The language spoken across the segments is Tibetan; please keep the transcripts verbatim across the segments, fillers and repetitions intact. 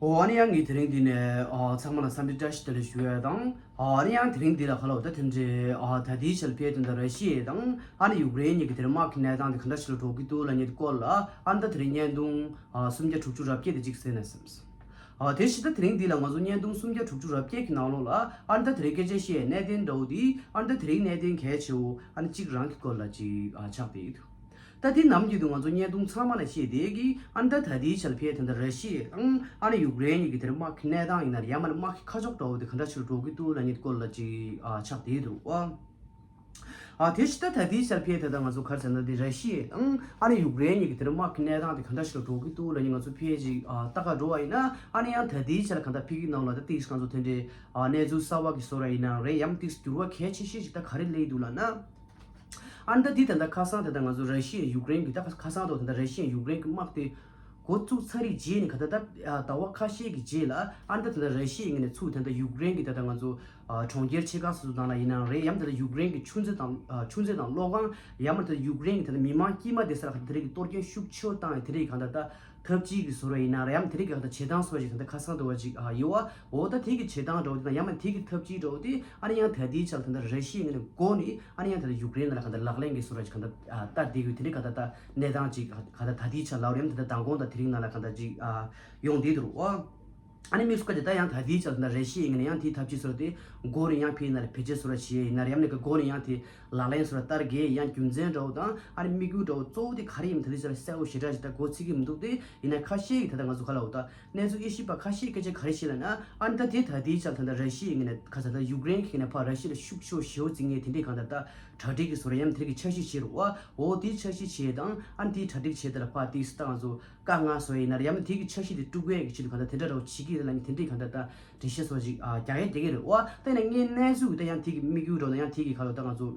ཨོ་ཨ་ནི་ཡང་ངས་དེ་རིང་འདི་ནས་ཨ་ཚང་མ་ལ་འཚམས་འདྲི་བཀྲ་ཤིས་བདེ་ལེགས་ཞུ་ཡས་དང་། ཨ་ཨ་ནི་ཡང་དེ་རིང་འདི་ལ་ཁ་ལོ་ད་དེ་འདྲའི་ཨ་ད་ལྟའི་ཆར་ཕེབས་དོན་དུ་ར་ཤི་ཡ་དང་ཨ་ནི་ཡུཀ་རེན་གཉིས་ཀྱི་དེར་དམག་གི་གནས་སྟངས་དེ་ག་འདྲ་ཞིག་ལ་འགྲོ་གི་འདུག་ལབ་མཁན་དེ་སྐོར་ལ་ཨ་ནི་ད་དེ་རིང་བརྙན་ཐུང་ཨ་སུམ་བརྒྱ་དྲུག་ཅུ་རེ་བརྒྱད་དེ་གཅིག་གསན་ན་བསམས། ཨ་དེ་བཞིན་ད་དེ་རིང་འདི་ལ་ང་ཚོ་བརྙན་ཐུང་སུམ་བརྒྱ་དྲུག་ཅུ་རེ་བརྒྱད་ཀྱི་ནང་ལོགས་ལ་ཨ་ནི་ད་དེ་རིང་སྐད་ཆ་བཤད་ཡས་གནད་དོན་འདྲ་བོ་དེ་ཨ་ནི་ད་དེ་རིང་གནད་དོན་གལ་ཆེ་བོ་ཨ་ནི་གཅིག་རང་གི་སྐོར་ལ་ཅིག་ཨ་ཆགས་བསྡད་ཡོད། ད་དེ་ནམ་རྒྱུན་དུ་ང་ཚོ་བརྙན་ཐུང་ཚང་མ་ལ་བཤད་བསྡད་ཀྱི་ཨ་ནི་ད་ད་ལྟའི་ཆར་ཕེབས་དོན་དུ་ར་ཤི་ཡ་དང་ཨ་ནི་ཡུཀ་རེན་གཉིས་ཀྱི་དེར་དམག་གི་གནས་སྟངས་ཡིན་ན་ཡང་མིན་ན་དམག་གི་ཁ་ཕྱོགས་འདྲ་བོ་དེ་ག་འདྲ་ཞིག་འགྲོ་གི་འདུག་ལབ་མཁན་སྐོར་ལ་ཅིག་ཨ་ཆགས་བསྡད་འདུག་ཨ། ཨ་དེ་བཞིན་ད་ད་ལྟའི་ཆར་ཕེབས་དོན་དུ་ང་ཚོ་ག་རེ་ཟེར་ན་དེ་ར་ཤི་ཡ་དང་ཨ་ནི་ཡུཀ་རེན་གཉིས་ཀྱི་དེར་དམག་གི་གནས་སྟངས་དེ་ག་འདྲ་ཞིག་འགྲོ་གི་འདུག་ལབ་མཁན་ང་ཚོ་ཕལ་ཆེར་ཨ་ལྟ་ག་འགྲོ་བ་ཡིན་ན་ཨ་ནི་ཡང་ད་ལྟའི་ཆར་གང་ལྟར་ཕ་གིའི་ནང་ལ་ད་ཏིག་ང་ཚོ་དེ་འདྲའི་ཨ་གནས་ཚུལ་གསར་བ་གི་བཟོ་འདྲ་ཡིན་ན་རེད་ཡང་ཏིག་འགྱུར་བ་གལ་ཆེ་ཤོས་ཤིག་ད་ག་རེ་སླེབས་འདུག་ལབ་ན། ཨ་ནི་ད་འདི་ད་ལྟ་ཁ་སང་ད་ལྟ་ང་ཚོ་ར་ཤི་ཡ་ཡུཀ་རེན་གྱི་ད་ཁ་སང་ཐོག་ད་ལྟ་ར་ཤི་ཡ་ཡུཀ་རེན་གྱི་དམག་དེ་འགོ་བཙུགས་ཚར་བའི་རྗེས་ནས་ག་ད་ད་ཨ་ཟླ་བ་ཁ་ཤས་ཀྱི་རྗེས་ལ་ཨ་ནི་ད་ད་ལྟ་ར་ཤི་ཡའི་ངོས་ནས་ཚུར་ད་ལྟ་ཡུཀ་རེན་གྱི་ད་ལྟ་ང་ཚོ་ཨ་གྲོང་ཁྱེར་ཆེ་ཁག་སོ་སོ་ནང་ལ་ཡིན་ནའང་རེད་ཡང་ད་ལྟ་ཡུཀ་རེན་གྱི་ཆུ་མཛོད་དང་ཨ་ཆུ་མཛོད་དང་གློག་ཁང་ཡང་མིན་ད་ལྟ་ཡུཀ་རེན་གྱི་ད་ལྟ་མི་མང་དཀྱུས་མ་དེ་སར་ག་ད་དེ་རིགས་ཀྱི་གཏོར་སྐྱོན་ཤུགས་ཆེ་བོ་བཏང་ཡ་དེ་རིགས་ག་ད་ད་ཐབས་ཇུས་ཀྱི་བཟོ་འདྲ་ཡིན་ན་རེད་ཡང་དེ་རིགས་ཀྱི་ག་ད་བྱེད་སྟངས་བཟོ་འདྲ་ཞིག་ད་ལྟ་ཁ་སང་དུ་བ་ཅིག་ཨ་ཡོད་བ། འོ་ད་དེ་གི་བྱེད་སྟངས་འདྲ་བོ་དེ་དང་ཡང་མིན་དེ་གི་ཐབས་ཇུས་འདྲ་བོ་དེ་ཨ་ནི་ཡང་ད་ལྟའི་ཆར་ད་ལྟ་ར་ཤི་ཡའི་ངོས་ནས་འགོ་ནས་ཨ་ནི་ཡང་ད་ལྟ་ཡུཀ་རེན་ནང་ལ་ག་ད་ལག་ལེན་གྱི་བཟོ་འདྲ་ཅིག་ག་ད་ལྟ་བསྟར་བསྡད་ཡོད། དེ་འདྲའི་ག་ད་ལྟ་གནས་སྟངས་ཅིག་ག་ད་ད་ལྟའི་ཆར་ལབ་རེད་ཡང་ད་ལྟ་མདང་དགོང་དང་དེ་རིང་ནང་ལ་ག་ད་ཅིག་ཡོང་བསྡད་འདུག་བ། ཨ་ནི་དམིགས་སུ་བཀར་ཏེ་ད་ཡང་ད་ལྟའི་ཆར་ད་ལྟ་ར་ཤི་ཡའི་ངོས་ནས་ཡང་དེའི་ཐབས་ཇུས་བཟོ་འདྲ་དེ་འགོ་ནས་ཡང་ཕ་གིའི་ནང་ལ་བེད་སྤྱོད་བཟོ་འདྲ་བྱས་ཡིན་ན་རེད་ཡང་ནི་ག་འགོ་ནས་ཡང་དེ་ལག་ལེན་བཟོ་འདྲ་བསྟར་གི་ཡང་རྒྱུ་མཚན་འདྲ་བོ་དང་ཨ་ནི་དམིགས་ཡུལ་འདྲ་བོ་གཙོ་བོ་དེ་ག་རེ་ཡིན་མིན་ད་ལྟའི་ཆར་གསལ་བོ་ཞེ་དྲག་ཞིག་ད་འགོ་ཚུགས་ཀྱི་མི་འདུག་སྟེ་ཡིན་ན་ཁ་ཤས་ཀྱིས་ད་ལྟ་ང་ཚོ་ག་ལབ་ད་གནས་ཚུལ་དབྱེ་ཞིབ་པ་ཁ་ཤས་སྐད་ཆ་ག་རེ་བཤད་ལབ་ན་ཨ་ནི་ད་དེ་ད་ལྟའི་ཆར་ད་ལྟ་ར་ཤི་ཡའི་ངོས་ནས་ཁ་ས་ད་ཡུཀ་རེན་གྱི་ངོས་ནས་ཕར་ར་ཤི་ཡ་ལ་ཤུགས་ཆེ་བོ་ཞེ་པོ་འཛིན་མཁན་དེ་འདྲའི་གང་ལྟར་ད་གྲ་སྒྲིག་གི་བཟོ་འདྲ་ཡང་དེ་གི་འཆར་གཞི་བྱེད་རོགས་ཨ། འོ་དེའི་འཆར་གཞི་བྱེད་དང་ཨ་ནི་དེའི་གྲ་སྒྲིག་བྱེད་དེ་ལ་ཕར་དེའི་སི་ད་ང་ཚོ་བཀའ་མངགས་བཟོ་ཡིན་ན་རེད་ཡང་ན་དེ་གི་འཆར་གཞི་དེ་དཀྲུག་ཡས་ཀྱི་ཆེད་དུ་གང་ལྟར་དེ་འདྲ་བོ་བྱེད་ཀྱི་རེད་ལབ་མཁན་དེ་འདྲའི་གང་ལྟར་ད་འགྲེལ་བཤད་བཟོ་འདྲ་ཅིག་ཨ་རྒྱག་ཡས་རྒྱག་གི་རེད་ཨ། ད་ཡིན་ན་ངའི་གནས་ཚུལ་གི་ད་ཡང་དེ་གི་དམིགས་ཡུལ་འདྲ་བོ་ན་ཡང་དེ་གི་ག་ལབ་ད་ང་ཚོ་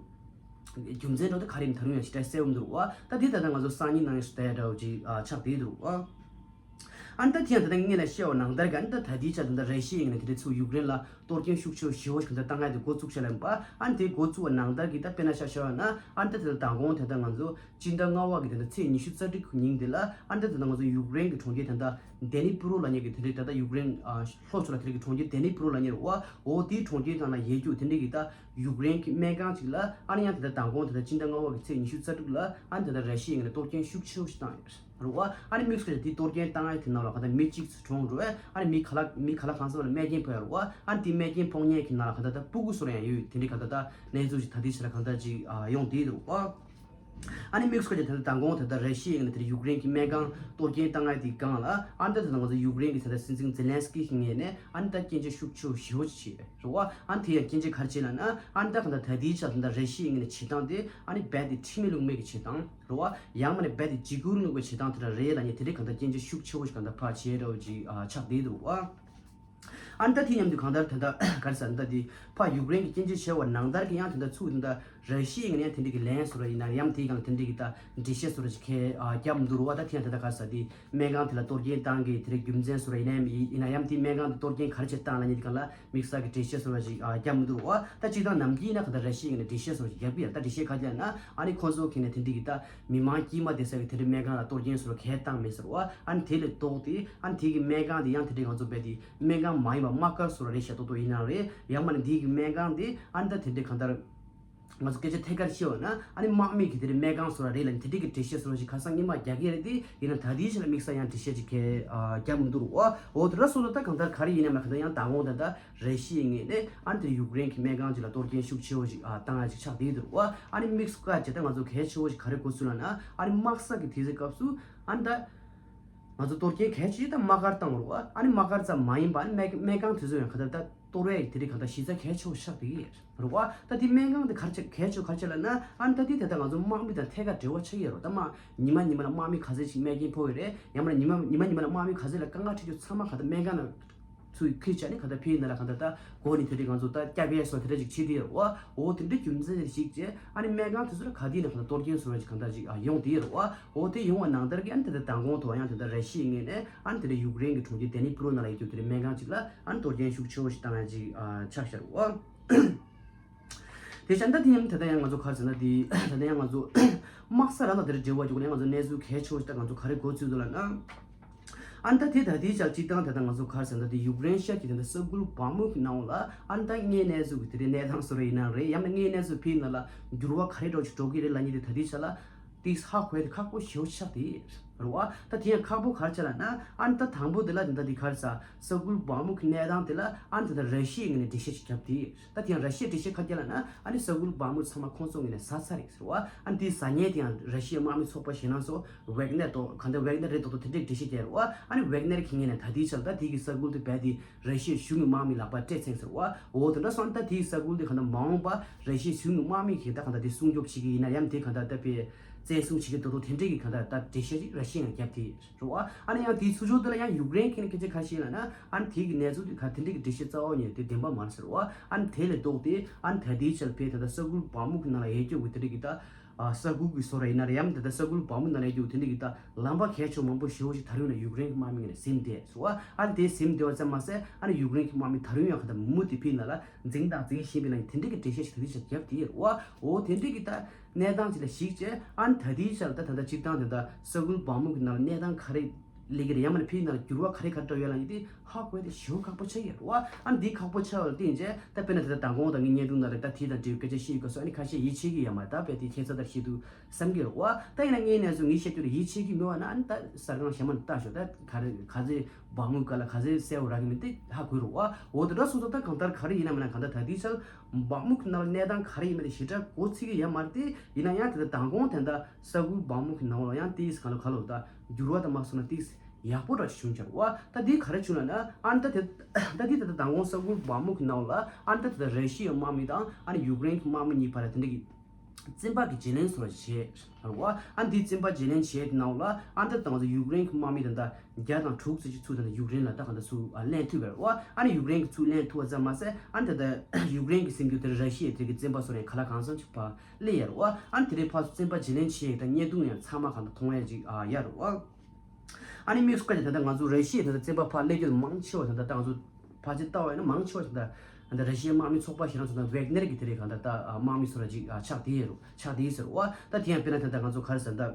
རྒྱུ་མཚན་འདྲ་བོ་ད་ག་རེ་ཡིན་ད་རུང་ཡང་ཞེ་དྲག་གསལ་བོ་མི་འདུག་རོ། ད་དེ་ད་ལྟ་ང་ཚོ་སང་ཉིན་གནངས་ཉིན་སུ་ད་ཡ་འདྲ་བོ་ཅིག་ཨ་ཆགས་བསྡད་འདུག་རོ། ཨ་ནི་ད་དེ་ཡང་ད་ལྟ་ངས་ལ་བཤད་པ་ནང་ལྟར་གི་ཨ་ནི་ད་ད་ལྟའི་ཆ་ད་ལྟ་ར་ཤི་ཡའི་ངོས་ནས་དེ་འདྲ་ཚུར་ཡུཀ་རེན་ལ་གཏོར་སྐྱོན་ཤུགས་ཆེ་བོ་ཞེ་པོ་ཞིག་ད་ལྟ་བཏང་ཡ་དེ་འགོ་བཙུགས་ཤག་ལབ་པ། ཨ་ནི་དེ་འགོ་བཙུགས་པ་ནང་ལྟར་གི་ད་དཔེར་ན་ཆ་བཞག་པ་ན་ཨ་ནི་ད་ད་ལྟ་མདང་དགོང་དེ་ད་ང་ཚོ་སྤྱི་ཟླ་ལྔ་པ་གི་དེ་ད་ཚེས་ཉི་ཤུ་རྩ་དྲུག་གི་ཉིན་དེ་ལ་ཨ་ནི་ད་ད་ང་ཚོ་ཡུཀ་རེན་གི་གྲོང་ཁྱེར་དེ་ད་དེ་ནི་པུ་རོ་ལབ་མཁན་གི་དེ་འདྲའི་ད་ལྟ་ཡུཀ་རེན་ཨ་ལྷོ་ཕྱོགས་ལ་དེ་འདྲའི་གི་གྲོང་ཁྱེར་དེ་ནི་པུ་རོ་ལབ་མཁན་རེད་བ། འོ་དེའི་གྲོང་ཁྱེར་ནང་ལ་ཡོད་རྒྱུ་དེ་འདྲའི་གི་ད་ཡུཀ་རེན་གྱི་སྨན་ཁང་ཅིག་ལ་ཨ་ནི་ཡང་དེ་ལྟར་མདང་དགོང་དེ་ལྟར་སྤྱི་ཟླ་ལྔ་པ་གི་ཚེས་ཉི་ཤུ་རྩ་དྲུག་ལ་ཨ་ནི་དེ་ལྟར་ར་ཤི་ཡའི་ངོས་ནས་གཏོར་སྐྱོན་ཤུགས་ཆེ་བོ་ཞིག་བཏང་ཡོད་རེད་བ། ཨ་ནི་དམིགས་སུ་བཀར་དེ་གཏོར་སྐྱོན་བཏང་ཡ་དེ་ནང་ལ་གང་ལྟར་མི་གཅིག་ཙམ་གྲོངས་འགྲོ་བས་ཨ་ནི་མི་ག་ལ་མི་ག་ལ་གང་ས་ལ་རྨས་སྐྱོན་ཕོག་ཡོད་རེད་བ། ཨ་ནི་དེ་རྨས་སྐྱོན་ཕོག་མཁན་གྱི་ནང་ལ་གང་ལྟར་ད་སྤུ་གུ་སོགས་ལ་ཡང་ཡོད་ཡོད་དེ་འདྲའི་གང་ལྟར་ད་གནས་ཚུལ་ཞིག་ད་ལྟའི་ཆ་ལ་གང་ལྟར་ཅིག་ཡོང་བསྡད་འདུག་བ། ཨ་ནི་དམིགས་སུ་བཀར་ཏེ་ད་ལྟ་མདང་དགོང་དེ་ལྟར་ར་ཤི་ཡའི་ངོས་ནས་དེར་ཡུཀ་རེན་གྱི་སྨན་ཁང་གཏོར་སྐྱོན་བཏང་ཡ་དེའི་སྒང་ལ་ཨ་ནི་ད་ད་ང་ཚོ་ཡུཀ་རེན་གྱི་ད་ལྟ་སྲིད་འཛིན་ཛེ་ལན་སི་ཀི་གི་ངོས་ནས་ཨ་ནི་ད་སྐྱོན་བརྗོད་ཤུགས་ཆེ་བོ་ཞེ་པོ་ཅིག་བྱས་རེད་བ། ཨ་ནི་དེ་ཡང་སྐྱོན་བརྗོད་ག་རེ་བྱས་ལབ་ན་ཨ་ནི་ད་གང་ལྟར་ད་ལྟའི་ཆ་ད་ལྟ་ར་ཤི་ཡའི་ངོས་ནས་བྱེད་སྟངས་དེ་ཨ་ནི་རྦད་དེ་ཁྲིམས་མེད་ལུགས་མེད་ཀྱི་བྱེད་སྟངས་རེད་བ། ཡང་མིན་ན་རྦད་དེ་འཇིགས་སྐུལ་ལུགས་ཀྱི་བྱེད་སྟངས་དེ་འདྲ་རེད་ལབ་མཁན་དེ་འདྲའི་གང་ལྟར་སྐྱོན་བརྗོད་ཤུགས་ཆེ་བོ་ཞིག་གང་ལྟར་ཕར་བྱས་འདྲ་བོ་ཅིག་ཨ་ཆགས་བསྡད་འདུག་བ། ཨ་ནི་ད་དེ་མཉམ་དུ་གང་ལྟར་ད་ལྟ་ག་རེ་ཟེར་ན་ད་དེ་ཕར་ཡུཀ་རེན་གྱི་སྐྱོན་བརྗོད་བྱས་པ་ནང་ལྟར་གྱི་ཡང་དེ་འདྲ་ཚུར་དེ་འདྲ་ར་ཤི་ཡའི་ངོས་ནས་ཡང་དེ་འདྲའི་གི་ལན་བཟོ་འདྲ་ཡིན་ན་ཡང་དེའི་སྒང་ལ་དེ་འདྲའི་གི་ད་འགྲེལ་བཤད་བཟོ་འདྲ་ཅིག་ཁས་ཨ་བརྒྱབ་མི་འདུག་རོ་བ། ད་དེ་ཡང་དེ་འདྲ་ག་རེ་ཟེར་དེ་སྨན་ཁང་དེ་ལ་གཏོར་སྐྱོན་བཏང་གི་དེ་འདྲའི་རྒྱུ་མཚན་བཟོ་འདྲ་ཡིན་ན་ཡང་ཡིན་ན་ཡང་དེ་སྨན་ཁང་དེ་གཏོར་སྐྱོན་ག་རེ་བྱས་བཏང་ལབ་མཁན་དེ་སྒང་ལ་དམིགས་བསལ་གྱི་འགྲེལ་བཤད་བཟོ་འདྲ་ཅིག་ཨ་བརྒྱབ་མི་འདུག་རོ་བ། ད་སྤྱིར་བཏང་ནམ་རྒྱུན་ཡིན་ན་གང་ལྟར་ར་ཤི་ཡའི་ངོས་ནས་འགྲེལ་བཤད་བཟོ་འདྲ་ཅིག་བརྒྱབ་ཀྱི་ཡོད་རེད། ད་འགྲེལ་བཤད་ག་རེ་ལབ་ན་ཨ་ནི་ཁོང་ཚོ་གི་ནས་དེ་འདྲའི་གི་ད་མི་མང་དཀྱུས་མ་བསྡད་ས་གི་དེ་འདྲའི་སྨན་ཁང་ལ་གཏོར་སྐྱོན་བཟོ་འདྲ་གས་བཏང་མེད་ཟེར་བ། ཨ་ནི་དེ་ལས་ལྡོག་སྟེ་ཨ་ནི་དེ་གི་སྨན་ཁང་དེ་ཡང་དེ་འདྲའི་ང་ཚོ་རྦད་དེ་སྨན་ཁང་མ་ཡིན་པ་དམག་སྒར་བཟོ་འདྲ་རེད་ཤག་ཏོག་ཏོག་ཡིན་ན་རེད། ཡང་མིན་ན་འདི་གི་སྨན་ཁང་དེ་ཨ་ནི་ད་དེ་འདྲའི་གང་ལྟར་ང་ཚོ་སྐད་ཆ་ཐད་ཀར་བཤད་པ་ན་ཨ་ནི་དམག་མི་གི་དེ་འདྲའི་སྨན་ཁང་བཟོ་འདྲ་རེད་ལབ་ནས་དེ་འདྲའི་གི་འགྲེལ་བཤད་བཟོ་འདྲ་ཞིག་ཁ་སང་སྔོན་མ་རྒྱག་གི་རེད་དེ། ཡིན་ན་ད་ལྟའི་ཆ་ལ་དམིགས་བསལ་ཡང་འགྲེལ་བཤད་ཅིག་གས་ཨ་བརྒྱབ་མི་འདུག་རོ། འོ་དེ་འདྲ་སོང་ཙང་ད་གང་ལྟར་ག་རེ་ཡིན་ནའི་མ་གང་ལྟར་ཡང་མདང་དགོང་ད་ལྟ་ར་ཤི་ཡའི་ངོས་ནས་ཨ་ནི་དེ་ཡུཀ་རེན་གྱི་སྨན་ཁང་ཅིག་ལ་གཏོར་སྐྱོན་ཤུགས་ཆེ་བོ་ཞིག་ཨ་བཏང་ཡ་ཅིག་ཆགས་བསྡད་འདུག་རོ། ཨ་ནི་དམིགས་སུ་བཀར་བྱས་ད་ང་ཚོ་གལ་ཆེ་བོ་ཞིག་ག་རེ་འགོ་ཚུགས་ལབ་ན་ཨ་ནི་དམག་ས་གི་དུས་ཚོད་སྐབས་སུ་ཨ་ནི་ད། ང་ཚོ་གཏོར་སྐྱོན་གལ་ཆེ་ཤོས་ད་དམག་སྒར་བཏང་རོགས། ཨ་ནི་དམག་སྒར་ཙམ་མ་ཡིན་པ་ཨ་ནི་སྨན་སྨན་ཁང་དེ་ཚོ་ཡང་ག་ད་ད་གཏོར་བའི་དེ་རིགས་གང་ལྟར་གཞི་རྩ་གལ་ཆེ་བོ་ཆགས་བསྡད་ཀྱི་ཡོད་རེད་བ། ད་དེ་སྨན་ཁང་དེ་ག་རེ་ཆགས་གལ་ཆེ་བོ་ག་རེ་ཆགས་ལབ་ན་ཨ་ནི་ད་དེ་ད་ལྟ་ང་ཚོ་དམག་མི་དང་ཐད་ཀར་འབྲེལ་བ་ཆགས་ཀྱི་ཡོད་རེད། ད་དམག་ཉི་མ་ཉི་མ་ལ་དམག་མི་ག་ཚད་ཅིག་རྨས་སྐྱོན་ཕོག་ཡོད་རེད། ཡང་མིན་ན་ཉི་མ་ཉི་མ་ཉི་མ་ལ་དམག་མི་ག་ཚད་ལ་དཀའ་ངལ་འཕྲད་རྒྱུ་ཚང་མ་ག་ད་སྨན་ཁང་ནང་ཚུར་ཁུལ་བྱས་ནས་གང་ལྟར་ཕའི་ནང་ལ་གང་ལྟར་ད་སྒོ་ནས་དེ་འདྲའི་ང་ཚོ་ད་སྐྱབས་ཡས་སོགས་དེ་འདྲ་ཅིག་བྱེད་དེ་ཡོད་རེད་བ། འོ་དེ་འདྲའི་རྒྱུ་མཚན་ཞིག་བྱས་ཨ་ནི་སྨན་ཁང་དེ་ཚོ་ལ་ག་དུས་ནས་གང་ལྟར་གཏོར་སྐྱོན་བཟོ་འདྲ་ཅིག་གང་ལྟར་ཅིག་ཨ་ཡོང་དེ་ཡོད་རེད་བ། འོ་དེ་ཡོང་བ་ནང་ལྟར་གྱི་ཨ་ནི་དེ་ལྟར་མདང་དགོང་དུ་ཡང་དེ་ལྟར་ར་ཤི་ཡའི་ངོས་ནས་ཨ་ནི་དེ་འདྲ་ཡུཀ་རེན་གྱི་གྲོང་ཁྱེར་ཌེ་ནི་པྲོ་ནང་ལ་ཡོད་རྒྱུ་དེ་འདྲའི་སྨན་ཁང་ཅིག་ལ་ཨ་ནི་གཏོར་སྐྱོན་ཤུགས་ཆེ་བོ་ཞིག་བཏང་ཡ་ཅིག་ཨ་ཆགས་ཤར་བ། དེ་བཞིན་ད་དེ་ཡང་ད་ལྟ་ཡང་ང་ཚོ་ག་རེ་ཟེར་ན་དེ་ད་ལྟ་ཡང་ང་ཚོ་དམག་ས་རང་དང་དེ་འདྲ་འབྲེལ་བ་ཡོད་ནས་ང་ཚོ་གནས་ཚུལ་གལ་ཆེ་བོ་ཞིག་ད་ང་ཚོ་ག་རེ་འགོ་ཚུགས་འདུག་ལབ་ན། ཨ་ནི་ད་དེ་ད་དེའི་ཆར་སྤྱིར་བཏང་ད་ལྟ་ང་ཚོ་ག་རེ་ཟེར་ན། ད་དེ་ཡུཀ་རེན་ཤར་གྱི་ད་ལྟ་ས་ཁུལ་བག་མུག་གི་ནང་ལ་ཨ་ནི་ད་དངོས་གནས་སུ་གི་དེ་རིང་གནས་སྟངས་བཟོ་འདྲ་ཡིན་ན་རེད། ཡང་ན་དངོས་གནས་སུ་ཕྱིའི་ནང་ལ་འགྱུར་བ་ག་རེ་འགྲོ་ཅིག་འགྲོ་གི་རེད་ལབ་མཁན་དེ་ད་ལྟའི་ཆ་ལ་ཏིག་ཧ་གོ་ཡ་དེ་ཁག་པོ་ཞེ་པོ་ཆགས་དེ་རེད་བ། ད་དེ་ཡང་ཁག་པོ་ག་རེ་ཆགས་ལབ་ན། ཨ་ནི་ད་དང་པོ་དེ་ལ་དེ་ད་དེ་ག་རེ་ཟ། ས་ཁུལ་བག་མུག་གི་གནས་སྟངས་དེ་ལ་ཨ་ནི་ད་ད་ར་ཤི་ཡའི་ངོས་ནས་འགྲེལ་བཤད་ཅིག་བརྒྱབ་དེ། ད་དེ་ཡང་ར་ཤི་ཡའི་འགྲེལ་བཤད་ག་རེ་བརྒྱབ་ལབ་ན། ཨ་ནི་ས་ཁུལ་བག་མུག་ཚང་མ་ཁོང་ཚོ་ངོས་ནས་ཟ་ཚར་རེད་ཟེར་བ། ཨ་ནི་དེ་ཟ་མཁན་དེ་ཡང་ར་ཤི་ཡའི་དམག་མི་ཚོགས་པ་ཞིག་ནང་སོ། ཝེག་ནེར་དོ་གང་ལྟར་ཝེག་ནེར་རེད་མདོག་མདོག་དེ་འདྲས་འགྲེལ་བཤད་རྒྱག་རེད་བ། ཨ་ནི་ཝེག་ནེར་གྱི་ངོས་ནས་ད་ལྟའི་ཆར་ད་དེ་གི་ས་ཁུལ་དེ་རྦད་དེ་ར་ཤི་ཡའི་གཞུང་གི་དམག་མི་ལག་པར་སྤྲད་ཚར་ཟེར་བ། འོ་དེ་འདྲ་སོང་ད་དེ་གི་ས་ཁུལ་དེ་གང་ལྟར་མ་འོངས་པ་ར་ཤི་ཡའི་གཞུང་གི་དམག་མི་གིས་ད་གང་ལྟར་དེ་སྲུང་སྐྱོབ་བྱེད་ཀྱི་ཡིན་ན། ཡང་དེ་གང་ལྟར་ད་དཔེ་བཙན་བཟུང་བྱེད་ཀྱི་འདུག་འདུག་དེ་འདྲས་ཀྱི་གང་ལྟར་ད་འགྲེལ་བཤད་ཅིག་ར་ཤི་ཡས་བརྒྱབ་དེ་རེད་བ། ཨ་ནི་ཡང་དེའི་ཚུར་ཕྱོགས་དེ་ལ་ཡང་ཡུཀ་རེན་གྱི་སྐད་ཆ་ག་རེ་བཤད་ལབ་ན། ཨ་ནི་དེ་གི་གནས་ཚུལ་དེ་ག་དེ་འདྲས་ཀྱི་འགྲེལ་བཤད་རྩ་བ་ཉིད་དེ་བདེན་པ་མ་རེད་ཟེར་བ། ཨ་ནི་དེ་ལས་ལྡོག་སྟེ་ཨ་ནི་ད་ལྟའི་ཆར་དཔེ་ད་ལྟ་ས་ཁུལ་བག་མུག་གི་ནང་ལ་ཡལ་རྒྱུ་གི་དེ་འདྲས་ཀྱི་ད། ཨ་ས་ཁུལ་གྱི་བཟོ་འདྲ་ཡིན་ན་རེད། ཡང་ད་ལྟ་ས་ཁུལ་བག་མུག་ནང་ལ་ཡོད་དེ་འདྲ་གི་ད་ལམ་པ་གལ་ཆེ་མང་པོ་ཞེ་པོ་ཞིག་ད་རུང་ཡང་ཡུཀ་རེན་གྱི་དམག་མི་ངོས་ནས་ཟིན་བསྡད་ཟེར་བ། ཨ་ནི་དེ་ཟིན་བསྡད་པ་ཙམ་མ་ཟད། ཨ་ནི་ཡུཀ་རེན་གྱི་དམག་མི་ད་རུང་ཡང་ག་ད་མུ་མཐུད་དེ་ཕྱིའི་ནང་ལ་འཛིང་དང་འཛིང་བཞིན་པའི་ནང་དེ་འདྲ་གི་འགྲེལ་བཤད་ཞིག་ད་ལྟའི་ཆར་བརྒྱབ་བསྡད་ཡོད་རེད་བ། འོ་དེ་འདྲ་གི་ད་གནས་སྟངས་ཅིག་ལ་གཞིགས་བྱས། ཨ་ནི་ད་ལྟའི་ཆར་ད་ད་ལྟ་སྤྱིར་བཏང་དེ་ད་ས་ཁུལ་བག་མུག་གི་ནང་ལ་གནས་སྟངས་ག་རེ་སླེབས་ཀྱི་རེད། ཡང་མིན་ན་ཕྱིའི་ནང་ལ་འགྱུར་བ་ག་རེ་ག་རེ་འགྲོ་ཡོད་ལབ་མཁན་དེ་ཧ་གོ་ཡ་དེ་ཞེ་པོ་ཁག་པོ་ཆགས་ཡོད་རེད་བ། ཨ་ནི་འདི་ཁག་པོ་ཆགས་པ་ལ་བརྟེན་བྱས། ད་དཔེར་ན་དེ་ལྟར་མདང་དགོང་དང་ངའི་བརྙན་ཐུང་ནང་ལ་ད་དེ་དང་འབྲེལ་བའི་སྐད་ཆ་བཤད་ཡོད་སྐབས་སུ། ཨ་ནི་ཁ་ཤས་ཡིད་ཆེས་ཀྱི་ཡོད་མ་རེད། ད་དཔེ་དེ་ཁྱད་མཚར་ལྟར་བཤད་འདུག་བསམ་གྱི་རེད་བ། ད་ཡིན་ན་ངའི་གནས་ཚུལ་ངས་བཤད་རྒྱུ་ལ་ཡིད་ཆེས་ཀྱི་མེད་པ་ན། ཨ་ནི་ད་གསར་ཁང་གཞན་མ་ནས་ལྟ་ཤོག་ད་ག་རེ་ག་ཚོད་བག་མུག་ག་ལ་ག་ཚོད་གསལ་པོ་རག་གི་མིན་དེ་ཧ་གོ་རེད་བ། འོ་དེ་འདྲ་སོང་ཙང་ད་གང་ལྟར་ག་རེ་ཡིན་ན་མིན་ན། གང་ལྟར་ད་ལྟའི་ཆར་བག་མུག་གི་ནང་ལ་གནས་སྟངས་ག་རེ་ཡིན་མིན་དེ་ཞེ་དྲག་མགོ་ཚོད་ཀྱི་ཡོད་མ་རེད་དེ། ཡིན་ན་ཡང་དེ་ལྟར་མདང་དགོང་དེ་འདྲ་ས་ཁུལ་བག་མུག་གི་ནང་ལ་ཡང་ཏིས་ག་ལ་ག་ལ་ད་འགྱུར་བ་དང་མ་སོང་ན་ཏིས་ཡག་པོ་འདྲ་བྱུང་ཆགས་བ། ད་འདི་ག་རེ་བྱུང་ལབ་ན། ཨ་ནི་ད་དེ་ད་འདི་ད་ལྟ་མདང་དགོང་ས་ཁུལ་བག་མུག་གི་ནང་ལ་ཨ་ནི་ད་དེ་ད་ར་ཤི་ཡའི་དམག་མི་དང་ཨ་ནི་ཡུཀ་རེན་གྱི་དམག་མི་གཉིས་བར་ལ་དེ་འདྲ་གི་བཙན་པ་གི་བརྗེ་ལེན་བཟོ་འདྲ་བྱས་རེད་བ། ཨ་ནི་འདི་བཙན་པ་བརྗེ་ལེན་བྱས་དེ་ནང་ལ་ཨ་ནི་ད་ལྟ་ང་ཚོ་ཡུཀ་རེན་གྱི་དམག་མི་ད་ལྟ་བརྒྱ་དང་དྲུག་ཙམ་ཅིག་ཚུར་ད་ལྟ་ཡུཀ་རེན་ལ་ད་ག་འདྲ་ཚུར་ཨ་ལེན་ཐུབ་པ་རེད་བ། ཨ་ནི་ཡུཀ་རེན་གྱིས་ཚུར་ལེན་ཐུབ་པ་ཙམ་མ་ཟད། ཨ་ནི་ད་ལྟ་ཡུཀ་རེན་གྱི་སེམས་རྒྱུད་དེར་ར་ཤི་ཡའི་དེ་གི་བཙན་པ་བཟོ་འདྲ་ག་ལ་གང་འཚམ་ཅིག་ཕར་སླེབས་ཡོད་རེད་བ། ཨ་ནི་དེ་རིང་ཕར་ཚུར་བཙན་པ་བརྗེ་ལེན་བྱས་ཡོད། ད་བརྙན་ཐུང་ཡང་ཚང་མ་གང་ལྟར་མཐོང་ཡ་ཅིག་ཨ་ཡོད་རེད་བ། ཨ་ནི་དམིགས་སུ་བཀར་ཏེ་ད་ལྟ་ང་ཚོ་ར་ཤི་ཡའི་ད་ལྟ་བཙན་པ་ཕར་སླེབས་རྒྱུ་མང་ཆེ་བ་ད་ལྟ་ད་ང་ཚོ་ཕལ་ཆེར་ལྟ་བ་ཡིན་ན་མང་ཆེ་བ་ད་ལྟ་ད་ལྟ་ར་ཤི་ཡའི་དམག་མི་ཚོགས་པ་ཞིག་རང་ཚོ་ད་ཝེག་ནེར་གྱི་དེ་རིང་གང་ལྟར་ད་དམག་མི་ཚོ་ར་ཅིག་ཆགས་བསྡད་ཡོད་རེད། ཆགས་བསྡད་ཡོད་ཟེར་བ། ད་དེ་ཡང་དཔེར་ན་ད་ལྟ་ང་ཚོ་ག་རེ་ཟེར་ད།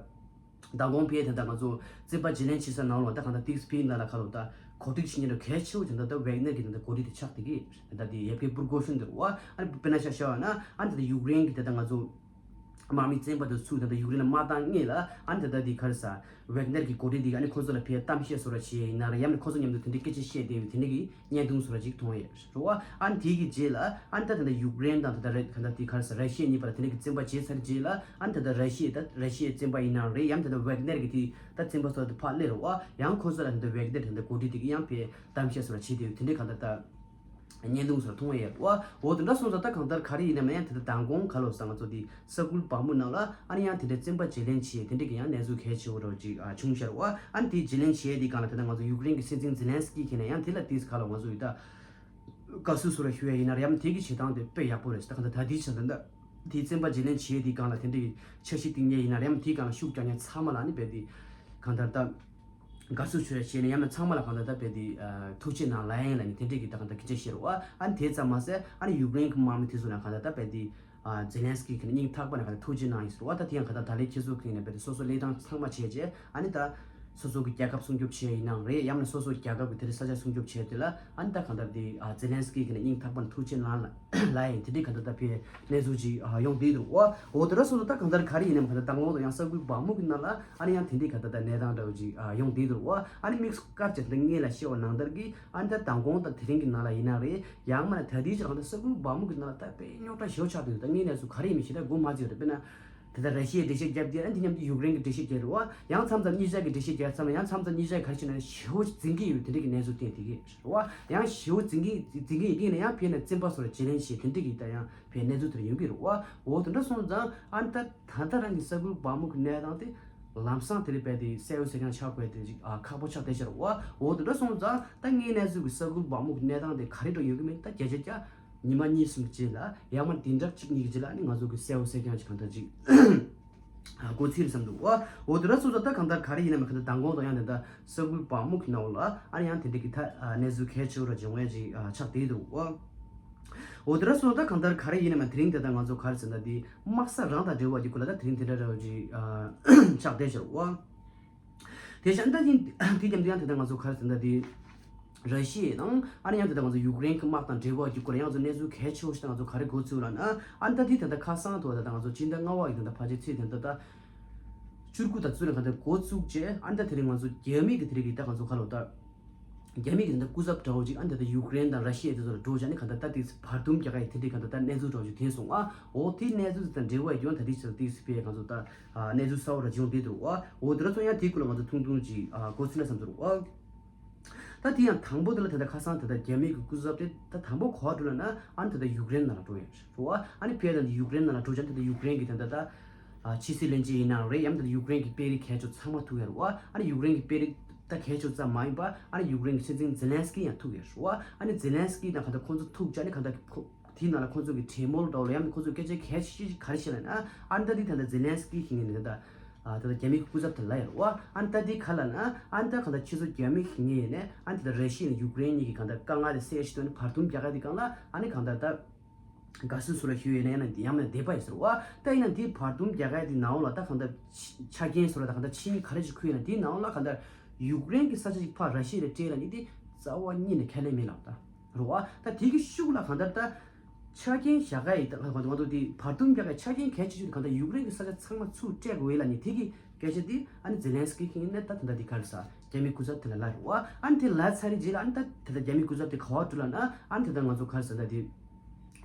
མདང་དགོང་ཕལ་ཆེར་ད་ལྟ་ང་ཚོ་བཙན་པ་བརྗེ་ལེན་བྱེད་ས་ནང་ལོགས་ད་གང་ལྟར་ཏིག་སྤིན་ལ་ལ་ཁ་ལོ་ད་གོ་སྒྲིག་བྱེད་མཁན་གལ་ཆེ་བོ་དེ་འདྲ་ད་ཝེག་ནེར་གྱི་དེ་འདྲ་འགོ་ཁྲིད་དེ་ཆགས་བསྡད་ཀྱི་རེད། ད་དེ་ཡེབ་ཀེ་པུར་གོ་ཤུན་དེ་རེད་བ། ཨ་ནི་དཔེར་ན་ཆ་བཞག་པ་ན་ཨ་ནི་ད་ལྟ་ཡུཀ་རེན་གྱི་དེ་ད་ང་ཚོ་དམག་མི་བཙན་པ་དེ་ཚུར་ད་ལྟ་ཡུཀ་རེན་ལ་མ་བཏང་སྔོན་ལ། ཨ་ནི་ད་ལྟ་དེ་ག་རེ་ཟེར། ཝེག་ནེར་གྱི་འགོ་ཁྲིད་དེ་གིས་ཨ་ནི་ཁོང་ཚོ་ལ་ཕར་གཏམ་བཤད་བཟོ་འདྲ་བྱས་ཡིན་ན་རེད། ཡང་ན་ཁོང་ཚོ་མཉམ་དུ་དེ་འདྲའི་སྐད་ཆ་བཤད་བསྡད་ཡོད་དེ་འདྲ་གི་བརྙན་ཐུང་བཟོ་འདྲ་ཅིག་མཐོང་ཡོད་རེད་བ། ཨ་ནི་དེ་གི་རྗེས་ལ་ཨ་ནི་ད་ད་ལྟ་ཡུཀ་རེན་དང་ད་ལྟ་རེད་ག་ད་དེ་ག་རེ་ཟེར་ར་ཤི་ཡ་གཉིས་བར་དེ་འདྲ་གི་བཙན་པ་བརྗེ་ཚར་རྗེས་ལ། ཨ་ནི་ད་ལྟ་ར་ཤི་ཡ་ད་ར་ཤི་ཡའི་བཙན་པ་ཡིན་ན་རེད། ཡང་ད་ལྟ་ཝེག་ནེར་གྱི་དེ་ད་བཙན་པ་ཚོ་དེ་ཕར་སླེབས་རེད་བ། ཡང་ཁོང་ཚོ་ལ་ད་ལྟ་ཝེག་ནེར་ད་ལྟ་འགོ་ཁྲིད་དེ་གིས་ཡང་ཕར་གཏམ་བཤད་བཟོ་འདྲ་བྱས་བསྡད་ཡོད་དེ་འདྲ་ག་ད་ད། བརྙན་ཐུང་སོགས་མཐོང་ཡོད་པ། འོ་དེ་འདྲ་སོང་ཙང་ད་གང་ལྟར་ག་རེ་ཡིན་ནའི་ཡང་དེ་ལྟར་མདང་དགོང་ག་ལབ་ས་ང་ཚོ་འདི་ས་ཁུལ་བག་མུག་ནང་ལ་ཨ་ནི་ཡང་དེ་འདྲའི་བཙན་པ་བརྗེ་ལེན་བྱས་དེ་འདྲ་གི་ཡང་གནས་ཚུལ་གལ་ཆེ་བོ་འདྲ་ཅིག་ཨ་བྱུང་ཤར་བ། ཨ་ནི་དེའི་བརྗེ་ལེན་བྱས་དེ་སྒང་ལ་དེ་ལྟར་ང་ཚོ་ཡུཀ་རེན་གྱི་སྲིད་འཛིན་ཛེ་ལན་སི་ཀི་མཁྱེན་ནས་ཡང་དེ་ལ་ཏིས་ག་ལབ་ང་ཚོ་ཡི་ད་དགའ་བསུ་སོགས་ར་ཞུ་ཡ་ཡིན་ན་རེད། ཡང་དེ་གི་བྱེད་སྟངས་དེ་དཔེ་ཡག་པོ་རེད་ཟེར། ད་གང་ལྟར་ད་དེའི་ཆ་ལ་ད་དེའི་བཙན་པ་བརྗེ་ལེན་བྱས་དེ་སྒང་ལ་དེ་འདྲའི་འཆར་གཞི་བཏིང་ཡ་ཡིན་ན་རེད། ཡང་དེའི་སྒང་ལ་ཤུགས་རྒྱག་མཁན་ཚང་མ་ལ་ཨ་ནི་རྦད་དེ་གང་ལྟར་ད། དགའ་བསུ་ཞུ་ཡ་བྱས་ནས་ཡང་ན་ཚང་མ་ལ་གང་ལྟར་ད་རྦད་དེ་ཨ་ཐུགས་རྗེ་གནང་ལབ་ཡ་ཡིན་ལབ་ནས་དེ་འདྲས་ཀྱི་ད་གང་ལྟར་སྐད་ཆ་བཤད་རེད་བ། ཨ་ནི་དེ་ཙམ་མ་ཟད་ཨ་ནི་ཡུཀ་རེན་གྱི་དམག་མི་དེ་ཚོ་ལ་གང་ལྟར་ད་རྦད་དེ་ཨ་ཛེ་ལན་སི་ཀི་གིས་སྙིང་ཐག་པ་ནས་གང་ལྟར་ཐུགས་རྗེ་གནང་ཡིན་ཟེར་བ། ད་དེ་ཡང་གང་ལྟར་ད་ལན་ཁྱེད་ཚོ་གིས་ནས་རྦད་དེ་སོ་སོ་ལས་སྟངས་ཚང་མ་བྱས་རྗེས་ཨ་ནི་ད་སོ་སོ་གི་རྒྱལ་ཁབ་སྲུང་སྐྱོབ་བྱས་ཡིན་ནའང་རེད། ཡང་ན་སོ་སོ་རྒྱལ་ཁབ་ཀྱི་དེ་རིང་ས་ཆ་སྲུང་སྐྱོབ་བྱས་དེ་ལ་ཨ་ནི་ད་གང་ལྟར་དེ་ཨ་ཛེ་ལན་སི་ཀི་གིས་ནས་སྙིང་ཐག་པ་ནས་ཐུགས་རྗེ་གནང་ལབ་ལབ་ཡིན། དེ་འདྲས་གང་ལྟར་ད་ཕར་གནས་ཚུལ་ཅིག་ཨ་ཡོང་བསྡད་འདུག་བ། འོ་དེ་འདྲ་སོང་ཙང་ད་གང་ལྟར་ག་རེ་ཡིན་ནའང་གང་ལྟར་མདང་དགོང་དང་ཡང་ས་ཁུལ་བག་མུག་གི་ནང་ལ་ཨ་ནི་ཡང་དེ་འདྲས་གང་ལྟར་ད་གནས་སྟངས་འདྲ་བོ་ཅིག་ཨ་ཡོང་བསྡད་འདུག་བ། ཨ་ནི་དམིགས་སུ་བཀར་བྱས་ད་སྔོན་ལ་བཤད་པ་ནང་ལྟར་གྱི་ཨ་ནི་ད་མདང་དགོང་དང་དེ་རིང་གི་ནང་ལ་ཡིན་ན་རེད། ཡང་མིན་ན་ད་ལྟའི་ཆར་གང་ལྟར་ས་ཁུལ་བག་མུག་གི་ནང་ལ་ད་དཔེ་རྙོག་དྲ་ཞེ་པོ་ཆགས་བསྡད་འདུག་ད་དངོས་གནས་སུ་ག་རེ་ཡིན་མིན་ཞེ་དྲག་མགོ་མ་ཚོས་རེད། དཔེར་ན། དེ་ལྟར་ར་ཤི་ཡའི་འགྲེལ་བཤད་བརྒྱབ་དེ་ཨ་འདི་མཉམ་དུ་ཡུཀ་རེན་གྱི་འགྲེལ་བཤད་བརྒྱབ་རེད་བ། ཡང་མཚམས་མཚམས་གཉིས་ཆ་གི་འགྲེལ་བཤད་བརྒྱབ་མཚམས་ལ་ཡང་མཚམས་མཚམས་གཉིས་ཆ་གི་ག་རེ་བྱས་ན་ཞེ་པོ་འཛིང་གི་ཡོད་དེ་འདྲ་གི་གནས་ཚུལ་བསྟན་དེ་གི་རེད་བ། ཡང་ཞེ་པོ་འཛིང་གི་འཛིང་གི་ཡོད་ཀྱི་ན་ཡང་ཕེབས་ནས་བཙན་པ་སོགས་ལ་བརྗེ་ལེན་བྱེད་དེ་འདྲ་གི་ད་ཡང་ཕེབས་གནས་ཚུལ་དེ་འདྲ་ཡོང་གི་རེད་བ། འོ་དེ་འདྲ་སོང་ཙང་ཨ་ནི་ད་ད་ལྟ་རང་གི་ས་ཁུལ་བག་མུག་གི་གནས་སྟངས་དེ་ལམ་སང་དེ་རིང་རྦད་དེ་གསལ་པོ་གསལ་རྐྱང་ཆགས་དགོས་དེ་ཅིག་ཨ་ཁག་པོ་ཆགས་བསྡད་ཤག་རེད་བ། འོ་དེ་འདྲ་སོང་ཙང་ད་ངའི་གནས་ཚུལ་གི་ས་ཁུལ་བག་མུག་གི་གནས་སྟངས་དེ་ག་རེ་འདྲ་ཡོང་གི་མིན་ད་བརྒྱ་ཆ་བརྒྱ། ཉི་མ་གཉིས་གསུམ་རྗེས་ལ་ཡང་མ་བདུན་ཕྲག་གཅིག་གཉིས་ཀྱི་རྗེས་ལ་ནི་ང་ཚོ་གི་གསལ་པོ་གསལ་རྐྱང་ཅིག་གང་ལྟར་ཅིག་ཨ་གོ་ཚིག་རེད་བསམ་འདུག་བ། འོ་དེ་འདྲ་སོང་ཙང་ད་གང་ལྟར་ག་རེ་ཡིན་ན་མིན་གང་ལྟར་མདང་དགོང་དང་ཡང་དེ་འདྲ་ས་ཁུལ་བག་མུག་གི་ནང་ལ་ཨ་ནི་ཡང་དེ་འདྲ་གི་ད་ཨ་གནས་ཚུལ་གལ་ཆེ་བོ་ར་བྱུང་བ་ཅིག་ཨ་ཆགས་བསྡད་འདུག་བ། འོ་དེ་འདྲ་སོང་ཙང་ད་གང་ལྟར་ག་རེ་ཡིན་ན་མིན་དེ་རིང་དེ་ད་ང་ཚོ་ག་རེ་ཟེར་ན་དེ་དམག་ས་རང་དང་འབྲེལ་བ་གྱི་སྐོར་ལ་ད་དེ་རིང་དེ་འདྲ་འདྲ་བོ་ཅིག་ཨ་ཆགས་བསྡད་ཤག་བ། དེ་བཞིན་ད་ཅིང་དེ་རྒྱབ་དུ་ཡང་དེ་ལྟར་ང་ཚོ་ག་རེ་ཟེར་ན་དེ། ར་ཤི་ཡ་དང་ཨ་ནི་ཡང་དེ་ལྟར་ང་ཚོ་ཡུཀ་རེན་གྱི་དམག་དང་འབྲེལ་བ་ཡོད་སྐོར་ཡང་ང་ཚོ་གནས་ཚུལ་གལ་ཆེ་བོ་ཞིག་ད་ང་ཚོ་ག་རེ་གོ་ཚུལ་ལབ་ན། ཨ་ནི་ད་དེ་ད་ལྟ་ཁ་སང་དུ་ད་ང་ཚོ་སྤྱི་ཟླ་ལྔ་པ་ཡི་ད་ལྟ་ཕལ་ཆེར་ཚེས་དེ་ད་ལྟ་བཅུ་དགུ་དང་བཅུ་ལ་ག་ད་འགོ་བཙུགས་རྗེས་ཨ་ནི་ད་དེ་རིང་ང་ཚོ་རྒྱ་མི་གི་དེ་རིང་གི་ད་ང་ཚོ་ག་ལོ་ད། རྒྱ་མི་གི་ད་ལྟ་སྐུ་ཚབ་འདྲ་བོ་ཅིག་ཨ་ནི་ད་ལྟ་ཡུཀ་རེན་དང་ར་ཤི་ཡ་དེ་ཚོ་ལ་འགྲོ་བྱས་ནས་ག་ད་ད་དེ་བར་འདུམ་རྒྱག་ག་ཡི་དེ་འདྲའི་ག་ད་ད་གནས་ཚུལ་འདྲ་བོ་ཅིག་ཐོན་སོང་ཨ། འོ་དེ་གནས་ཚུལ་དེ་དང་འབྲེལ་བ་ཡོད་ད་དེ་ཚོ་དེ་སི་པའི་ང་ཚོ་ད་གནས་ཚུལ་གསར་བ་ར་བྱུང་དེ་འདུག་ཨ། འོ་དེ་ར་ཚོ་ཡང་དེ་སྐོར་ལ་ང་ཚོ་ཐུང་ཐུང་ཅིག་ཨ་གོ་ཚུལ་ན་བསམ་ཚུལ་ཨ། ད་དེ་ཡང་དང་པོ་དེ་ལ་ད་ལྟ་ཁ་སང་ད་ལྟ་རྒྱ་མི་གི་སྐུ་ཚབ་དེ་ད་དང་པོ་ག་པར་འགྲོ་ལབ་ན་ཨ་ནི་ད་ལྟ་ཡུཀ་རེན་ནང་ལ་འགྲོ་ཡོད་རེད་བ། ཨ་ནི་ཕེ་ད་ལྟ་ཡུཀ་རེན་ནང་ལ་འགྲོ་བྱས་ད་ལྟ་ཡུཀ་རེན་གི་ད་ལྟ་ད། ཕྱི་སྲིད་བློན་ཆེན་ཡིན་ནའང་རེད་ཡང་ད་ལྟ་ཡུཀ་རེན་གི་དཔོན་རིགས་གལ་ཆེ་ཚང་མ་ཐུག་ཡོད་རེད་བ། ཨ་ནི་ཡུཀ་རེན་གི་དཔོན་རིགས་ད་གལ་ཆེ་ཙམ་མ་ཡིན་པ་ཨ་ནི་ཡུཀ་རེན་གི་སྲིད་འཛིན་ཛེ་ལན་སི་ཀི་ཡང་ཐུག་ཡོད་རེད་བ། ཨ་ནི་ཛེ་ལན་སི་ཀི་དང་ག་ད་ཁོང་ཚོ་ཐུག་བྱས་ཨ་ནི་ག་ད་ཁོ་དེའི་ནང་ལ་ཁོང་ཚོ་གི་གྲོས་མོལ་འདྲ་བོ་ལ་ཡང་ཁོང་ཚོ་སྐད་ཆ་གལ་ཆེ་ཤོས་ག་རེ་བཤད་ལབ་ན་ཨ་ནི་ད་དེ་ད་ལྟ་ཛེ་ལན་སི་ཀི་ཞིག་ཡིན་ནི་ད་ད་ལྟ་རྒྱ་མི་གི་སྐུ་ཚབ་དེ་ལ་ཡོད་རེད་བ། ཨ་ནི་ད་དེ་ག་ལབ་ན་ཨ་ནི་ད་ག་ད་ཁྱེད་ཚོ་རྒྱ་མི་ཞིག་ཡིན་ནས་ཨ་ནི་ད་ད་ར་ཤི་ཡ་ཡུཀ་རེན་གཉིས་ཀྱི་ག་ད་དཀའ་ངལ་དེ་སེལ་ཞིག་ཏུ་ཨ་ནི་བར་འདུམ་རྒྱག་ག་དེ་གང་ལ་ཨ་ནི་གང་ད་ད། དགའ་བསུ་སུ་ལ་ཞུ་ཡོད་ན་ཡང་ན་ཡང་ན་དད་པ་ཡོད་ཟེར་བ། ད་ཡིན་ན་འདི་བར་འདུམ་རྒྱག་ཡ་འདི་ནང་ལ་ད་གང་ལྟར་ཆ་རྐྱེན་སུ་ལ་ད་གང་ལྟར་ཆིངས་ཡིག་ག་རེ་ཞིག་ཁུར་ཡོད་ན་འདི་ནང་ལ་གང་ལྟར་ཡུཀ་རེན་གྱི་ས་ཆ་ཞིག་ཕར་ར་ཤི་ཡ་ལ་སྤྲད་ལ་ནི་འདི་རྩ་བ་ཉིད་ནས་ཁས་ལེན་མེད་ལབ་ད་རེད་བ། ད་དེ་གི་ཤུགས་ལ་གང་ལྟར་ད་ཆ་རྐྱེན་བཞག་ཡ་ཡི་ད་གང་ལྟར་ང་ཚོ་འདི་བར་འདུམ་རྒྱག་ཡ་ཆ་རྐྱེན་གལ་ཆེ་ཤོས་གང་ལྟར་ཡུཀ་རེན་གྱི་ས་ཆ་ཚང་མ་ཚུར་སྤྲད་དགོས་ལ་ནི་དེ་གི་སྐད་ཆ་འདི་ཨ་ནི་ཛེ་ལན་སི་ཀི་གིས་ནི་ད་ད་ལྟ་འདི་ག་རེ་ཟ་རྒྱ་མི་སྐུ་ཚབ་དེ་ལ་ལབ་རེད་བ། ཨ་ནི་དེ་ལབ་ཚར་རེད་རྗེས་ལ་ཨ་ནི་ད་ད་ལྟ་རྒྱ་མི་སྐུ་ཚབ་དེ་ག་བ་འགྲོ་ལབ་ན་ཨ་ནི་ད་ལྟ་ང་ཚོ་ག་རེ་ཟ་ད་དེ།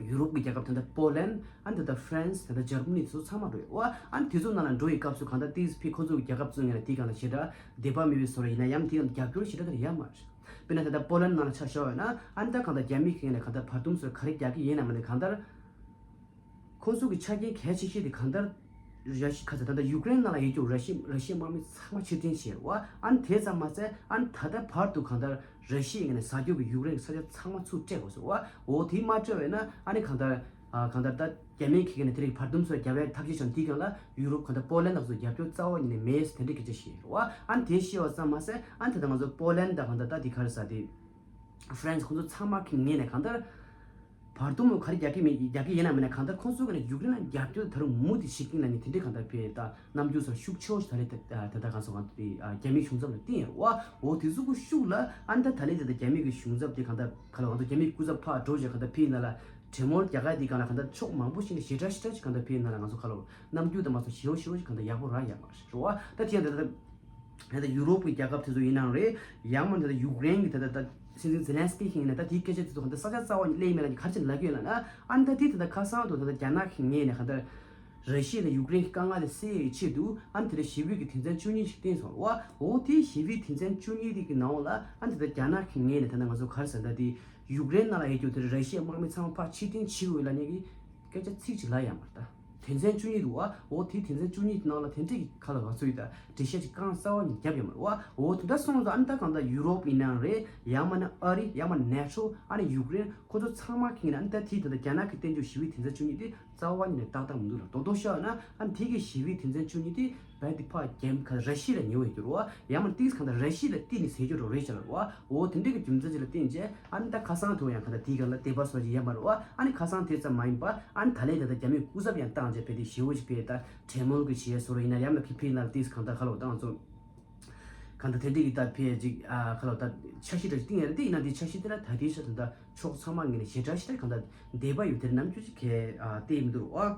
ཡུ་རོབ་ཀྱི་རྒྱལ་ཁབ་ད་ལྟ་པོ་ལན། ཨ་ནི་ད་ལྟ་ཧྥ་རན་སི་ད་ལྟ་འཇར་མ་ནི་དེ་ཚོ་ཚང་མ་འགྲོ་ཡོད་བ། ཨ་ནི་དེ་ཚོ་ནང་ལ་འགྲོ་ཡི་སྐབས་སུ་གང་ལྟར་ཏིས་ཕི་ཁོ་ཚོ་གི་རྒྱལ་ཁབ་ཚོ་ངོས་ནས་དེའི་སྒང་ལ་ཞེ་དྲག་དད་པ་མེད་པའི་བཟོ་འདྲ་ཡིན་ན་ཡང་དེའི་སྒང་ལ་རྒྱབ་སྐྱོར་ཞེ་དྲག་ག་ཡོད་མ་རེད། དཔེར་ན་ད་ལྟ་པོ་ལན་ནང་ལ་ཆ་བཞག་ཡོད་ན་ཨ་ནི་ད་གང་ལྟར་རྒྱ་མི་གི་ངོས་ནས་གང་ལྟར་བར་འདུམ་སོགས་ག་རེ་རྒྱག་གི་ཡིན་ནམ་ནི་གང་ལྟར། ཁོ་ཚོ་གི་ཆ་རྐྱེན་གལ་ཆེ་ཤོས་དེ་གང་ལྟར། ར་ཤི་ཁ་ཚ་ད་ལྟ་ཡུཀ་རེན་ནང་ལ་ཡོད་རྒྱུ་ར་ཤི་ར་ཤི་དམག་མི་ཚང་མ་ཕྱིར་འཐེན་བྱས་རེད་བ། ཨ་ནི་དེ་ཙམ་མ་ཟད་ཨ་ནི་ད་ལྟ་བར་དུ་གང་ལྟར་ར་ཤི་ཡའི་ངོས་ནས་ཟ་རྒྱུ་གི་ཡུཀ་རེན་གྱི་ས་ཆ་ཚང་མ་ཚུར་སྤྲད་དགོས་ཟེར་བ། འོ་དེ་མ་སྤྲད་པས་ན་ཨ་ནི་གང་ལྟར་ཨ་གང་ལྟར་ད་རྒྱ་མིའི་ཁེ་གི་ནས་དེ་རིང་བར་འདུམ་སོགས་རྒྱབ་པའི་ཐབས་ཤེས་བྱུང་དེའི་སྒང་ལ་ཡུ་རོབ་གང་ལྟར་པོ་ལན་དང་སོགས་རྒྱབ་སྐྱོར་རྩ་བ་ཉིད་ནས་མེད་ཟེར་དེ་འདྲའི་སྐད་ཆ་བཤད་རེད་བ། ཨ་ནི་དེ་བཤད་པ་ཙམ་མ་ཟད་ཨ་ནི་ད་ལྟ་ང་ཚོ་པོ་ལན་དང་གང་ལྟར་ད་དེ་ག་རེ་ཟ་དེ། ཧྥ་རན་སི་ཁོང་ཚོ་ཚང་མ་གི་ངོས་ནས་གང་ལྟར། བར་འདུམ་ག་རེ་རྒྱག་གི་མེད་རྒྱག་གི་ཡིན་ན་མིན་ན་གང་ལྟར་ཁོང་ཚོ་གི་ནས་ཡུཀ་རེན་ལ་རྒྱབ་སྐྱོར་ད་རུང་མུ་མཐུད་བྱེད་ཀྱིན་ལ་ནི་དེ་འདྲའི་གང་ལྟར་དཔེ་ད་རྣམ་འགྱུར་སོགས་ཤུགས་ཆེ་བོ་ཞིག་ད་རེས་ད་ད་ལྟ་གང་སོང་གང་དེ་རྒྱ་མིའི་གཞུང་ཚབ་ལ་བསྟན་ཡོད་རེད་བ། འོ་དེ་ཚོ་གི་ཤུགས་ལ་ཨ་ནི་ད་ད་ལན་དེ་ད་རྒྱ་མི་གི་གཞུང་ཚབ་དེ་གང་ལྟར་ག་ལ་ང་ཚོ་རྒྱ་མིའི་སྐུ་ཚབ་ཕར་འགྲོ་བྱས་གང་ལྟར་ཕེབས་ཡིན་ན་ལ་གྲོས་མོལ་རྒྱག་ག་དེ་གང་ལ་གང་ལྟར་ཕྱོགས་མང་པོ་ཞིག་ནས་ཞེ་དྲག་ཞེ་དྲག་ཅིག་གང་ལྟར་ཕེབས་ཡིན་ན་ལ་ང་ཚོ་ག་ལ་རྣམ་འགྱུར་དང་མ་སོགས་ཞེ་བོ་ཞེ་བོ་ཞིག་གང་ལྟར་ཡག་པོ་རག་ཡོད་མ་རེད་བ། ད་དེ་ཡང་ད་ད། ད་ལྟ་ཡུ་རོབ་ཀྱི་རྒྱལ་ཁབ་དེ་ཚོ་ཡིན་ནའང་རེད། ཡང་མིན་ད་ལྟ་ཡུཀ་རེན་གྱི་ད་ལྟ་ད་སྲིད་འཛིན་ཛེ་ལན་སི་ཀི་ཞིག་ཡིན་ན་ད་དེའི་སྐད་ཆ་དེ་ཚོ་གང་ལྟར་ས་ཆ་རྩ་བ་ནས་གླེང་མེད་ལ་ག་རེ་བྱས་ནས་ལབ་ཀྱི་ཡོད་ལབ་ན། ཨ་ནི་ད་དེ་ད་ལྟ་ཁ་སང་དུ་ད་ལྟ་རྒྱ་ནག་གི་ངོས་ནས་གང་ལྟར་ར་ཤི་ཡ་དང་ཡུཀ་རེན་གྱི་དཀའ་ངལ་དེ་སེལ་ཡག་གི་ཆེད་དུ་ཨ་ནི་དེ་ལ་ཞི་བའི་གི་དོན་ཚན་བཅུ་གཉིས་ཤིག་བཏིང་སོང་བ། འོ་དེའི་ཞི་བའི་དོན་ཚན་བཅུ་གཉིས་དེ་གི་ནང་ལ་ཨ་ནི་ད་ལྟ་རྒྱ་ནག་གི་ངོས་ནས་ད་ལྟ་ང་ཚོ་ག་རེ་ཟེར་ད་དེ་ཡུཀ་རེན་ནང་ལ་ཡོད་རྒྱུ་དེ་ར་ཤི་ཡའི་དམག་མི་ཚང་མ་ཕར་ཕྱིར་འཐེན་བྱེད་དགོས་ལབ་མཁན་གྱི་སྐད་ཆ་ཚིག་གཅིག་ལབ་ཡོད་མ་རེད་ད། དོན་ཚན་བཅུ་གཉིས་འདུག་བ། འོ་དེའི་དོན་ཚན་བཅུ་གཉིས་ནང་ལ་དེ་འདྲའི་ཁ་ལ་བ་ཚོ་ཡི་ད་འགྲེལ་བཤད་ཅིག་གང་གསར་བ་ནས་བརྒྱབ་ཡོད་མ་རེད་བ། འོ་དེ་འདྲ་སོང་ཙང་ཨ་ནི་ད་གང་ལྟར་ཡུ་རོབ་ཡིན་ནའང་རེད། ཡང་མིན་ན་ཨ་རི་ཡང་མིན་ན་ནེ་ཊོ་ཨ་ནི་ཡུཀ་རེན་ཁོ་ཚོ་ཚང་མ་གིས་ཨ་ནི་ད་དེའི་ད་ལྟ་རྒྱ་ནག་གིས་བསྟན་རྒྱུ་ཞི་བའི་དོན་ཚན་བཅུ་གཉིས་དེ་རྩ་བ་ཉིད་ནས་ཏག་ཏག་མི་འདུག་ལ། རྡོག་རྡོག་བཤད་ན་ཨ་ནི་དེ་གི་ཞི་བའི་དོན་ཚན་བཅུ་གཉིས་དེ་བལ་དེ་ཕར་རྒྱ་ག་ར་ཤི་ཡ་ལ་ཉེ་བའི་རྒྱུ་རེད་བ། ཡང་མིན་ན་ཏིས་གང་ལྟར་ར་ཤི་ཡ་ལ་བརྟེན་ནས་ཟེར་རྒྱུ་རོ་རེད་བྱ་ལ་རེད་བ། འོ་དེ་འདྲའི་གི་རྒྱུ་མཚན་ཅིག་ལ་བརྟེན་བྱས་ཨ་ནི་ད་ཁ་སང་དུ་ཡང་ག་ད་དེའི་སྒང་ལ་དད་པ་སོགས་ཀྱི་ཡོད་མ་རེད་བ། ཨ་ནི་ཁ་སང་དེ་ཙམ་མ་ཡིན་པ་ཨ་ནི་ད་ལན་ད་ལྟ་རྒྱ་མིས་སྐུ་ཚབ་ཡང་བཏང་བྱས་ཕེ་དེ་ཞེ་བོ་ཞིག་ཕེ་ད་གྲོས་མོལ་གྱི་བྱེད་སོ་རོ་ཡིན་ན་ཡང་ལ་ཁི་ཕེ་ན་ལ་ཏིས་གང་ད་ཁ་ལོ་བཏང་ཚོ་གང་ད་དེ་འདྲའི་གི་ད་ཕེ་ཅིག་ཨ་ཁ་ལོ་ད་འཆར་གཞི་འདྲ་ཞིག་བཏིང་ཡ་རེད། དེ་ཡིན་ན་དེ་འཆར་གཞི་དེ་ལ་ད་དེའི་ཤ་ད་ད་ཕྱོགས་ཚང་མ་ངོས་ནས་ཞེ་དྲག་ཞེ་དྲག་གང་ད་འདས་པ་ཡོད་དེ་རྣམ་འགྱུར་ཅིག་གས་ཨ་བལྟས་མི་འདུག་ཨ།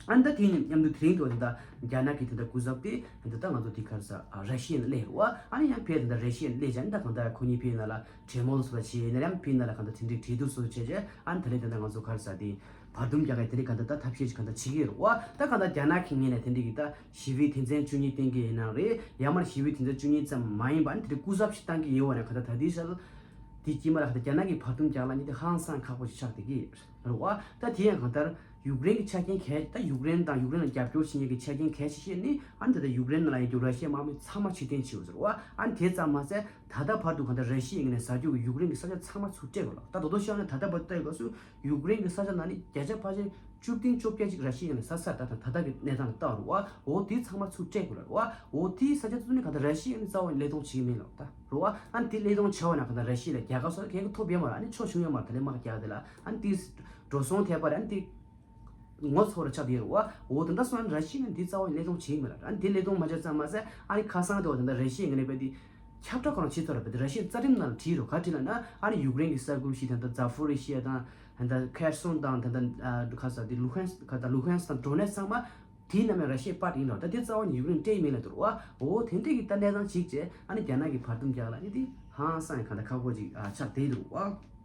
ཨ་ནི་ད་དེ་མཉམ་དུ་དེ་རིང་དུ་ད་རྒྱ་ནག་གི་དེ་འདྲ་སྐུ་ཚབ་དེ་འདི་ད་ང་ཚོ་དེ་གར་ས་ར་ཤི་ཡ་ནས་སླེབས་རེད་བ། ཨ་ནི་ཡང་ཕེ་ད་ལྟ་ར་ཤི་ཡ་ནས་སླེབས་བྱས་ཨ་ནི་ད་གང་ལྟར་ཁོ་གཉིས་ཕེ་ན་ལ་གྲོས་མོལ་སོགས་ལ་བྱས་ཡིན་ན་ཡང་ཕེ་ན་ལ་གང་ལྟར་དེ་འདྲའི་གྲོས་བསྡུར་སོགས་བྱས་རྗེས་ཨ་ནི་ད་ལྟ་ད་ལྟ་ང་ཚོ་གར་ས་དེ་བར་འདུམ་རྒྱག་གི་དེ་རིང་གང་ལྟར་ད་ཐབས་ཤེས་ཀྱི་གང་ལྟར་བྱེད་ཀྱི་ཡོད་རེད་བ། ད་གང་ལྟར་རྒྱ་ནག་གི་ངོས་ནས་དེ་འདྲའི་གི་ད་ཞི་བའི་དོན་ཚན་བཅུ་གཉིས་བཏིང་གི་ཡིན་ན་རེད། ཡང་མར་ཞི་བའི་དོན་ཚན་བཅུ་གཉིས་ཙམ་མ་ཡིན་པ་ཨ་ནི་དེ་འདྲའི་སྐུ་ཚབ་ཞིག་བཏང་གི་ཡོད་བ་ན་གང་ལྟར་ད་ལྟའི་ཆར་དེ་དཀྱིལ་མ་ལ་གང་ལྟར་རྒྱ་ནག་གི་བར་འདུམ་རྒྱག་ལ་ནི་དེ་ཧང་སང་ཁག་པོ་ཞིག་ཆགས་བསྡད་ཀྱི་ཡོད་རེད་བ། ད་དེ་ཡང་གང་ལྟར། ཡུཀ་རེན་གྱི་ཆ་རྐྱེན་གལ་ད་ཡུཀ་རེན་དང་ཡུཀ་རེན་ལ་རྒྱབ་སྐྱོར་བྱེད་མཁན་གྱི་ཆ་རྐྱེན་གལ་ཆེ་ཤོས་ནི་ཨ་ནི་ད་ལྟ་ཡུཀ་རེན་ནང་ལ་ཡོད་རྒྱུ་ར་ཤི་ཡའི་དམག་མི་ཚང་མ་ཕྱིར་འཐེན་བྱས་ཡོད་ཟེར་བ། ཨ་ནི་དེ་ཙམ་མ་ཟད་ད་ལྟ་བར་དུ་གང་ལྟར་ར་ཤི་ཡའི་ངོས་ནས་ཟ་རྒྱུ་གི་ཡུཀ་རེན་གྱི་ས་ཆ་ཚང་མ་ཚུར་སྤྲད་དགོས་ལ། ད་རྡོག་རྡོག་བཤད་ན་ད་ལྟ་བར་ལྟ་ཡོད་སྐབས་སུ་ཡུཀ་རེན་གྱི་ས་ཆ་ནང་ནས་བརྒྱ་ཆ་ཕལ་ཆེར་བཅུ་བདུན་བཅོ་བརྒྱད་ཅིག་ར་ཤི་ཡའི་ངོས་ནས་ཟ་ཚར། ད་ད་ལྟ་གི་གནས་སྟངས་ལ་ལྟ་བ་རེད་བ། འོ་དེ་ཚང་མ་ཚུར་སྤྲད་དགོས་ལ་རེད་བ། འོ་དེའི་ས་ཆ་ཚུར་ནི་གང་ལྟར་ར་ཤི་ཡའི་ངོས་ནས་རྩ་བ་ནས་བློས་གཏོང་བྱེད་ཀྱི་མིན་ལ་ད་རེད་བ། ཨ་ནི་དེ་བློས་གཏོང་བྱས་པ་ན་གང་ལྟར་ར་ཤི་ཡ་ལ་རྒྱལ་ཁ་སོགས་ཁྱེད་ཀྱི་ཐོབ་ཡོད་མ་རེད། ཨ་ནི་ཆོག་བྱུང་ཡོད་མ་རེད། ད་ལས་དམག་རྒྱག་དེ་ལ་ཨ་ནི་དེ་འགྲོ་སོང་ཐེབས་པ་རེད། ཨ་ནི་དེ། ངོ་ཚ་བོ་ཆགས་བསྡད་ཡོད་རེད་བ། འོ་དེ་འདྲ་སོང་ན་ར་ཤི་ཡ་ནས་དེ་རྩ་བ་ནས་ལས་དོན་བྱེད་ཀྱི་མེད་ལ། ཨ་ནི་དེ་ལས་དོན་མ་བྱས་ཙང་མ་ཟད་ཨ་ནི་ཁ་སང་དེ་བ་དེ་འདྲ་ར་ཤི་ཡའི་ངོས་ནས་རྦད་དེ་ཁྱབ་བསྒྲགས་ཁོ་རང་བྱེད་ཐུབ་ར། རྦད་དེ་ར་ཤི་ཡའི་རྩ་ཁྲིམས་ནང་ལ་བྲིས་རོགས། ག་བྲིས་ལབ་ན་ཨ་ནི་ཡུཀ་རེན་གྱི་ས་ཁུལ་ཞིག་ད་ལྟ་ཛ་ཕོ་རི་ཤི་ཡ་དང་ད་ལྟ་ཁེར་སོན་དང་ད་ལྟ་ཁ་ས་དེ་ལུ་ཧན་ཁ་ད་ལུ་ཧན་སི་དང་ཌོ་ནེ་སི་ཚང་མ་དེའི་ནང་ནས་ར་ཤི་ཡའི་པར་ཡིན་རོགས། ད་དེ་རྩ་བ་ནས་ཡུཀ་རེན་སྤྲད་མེད་ལ་འདུག་བ། འོ་དེ་འདྲས་ཀྱི་ད་གནས་སྟངས་ཅིག་བྱས་ཨ་ནི་རྒྱ་ནག་གི་བར་འདུམ་རྒྱག་ལ་ནི་དེ་ཧང་སང་གང་ད་ཁག་པོ་ཅིག་ཆགས་བསྡད་འདུག་བ།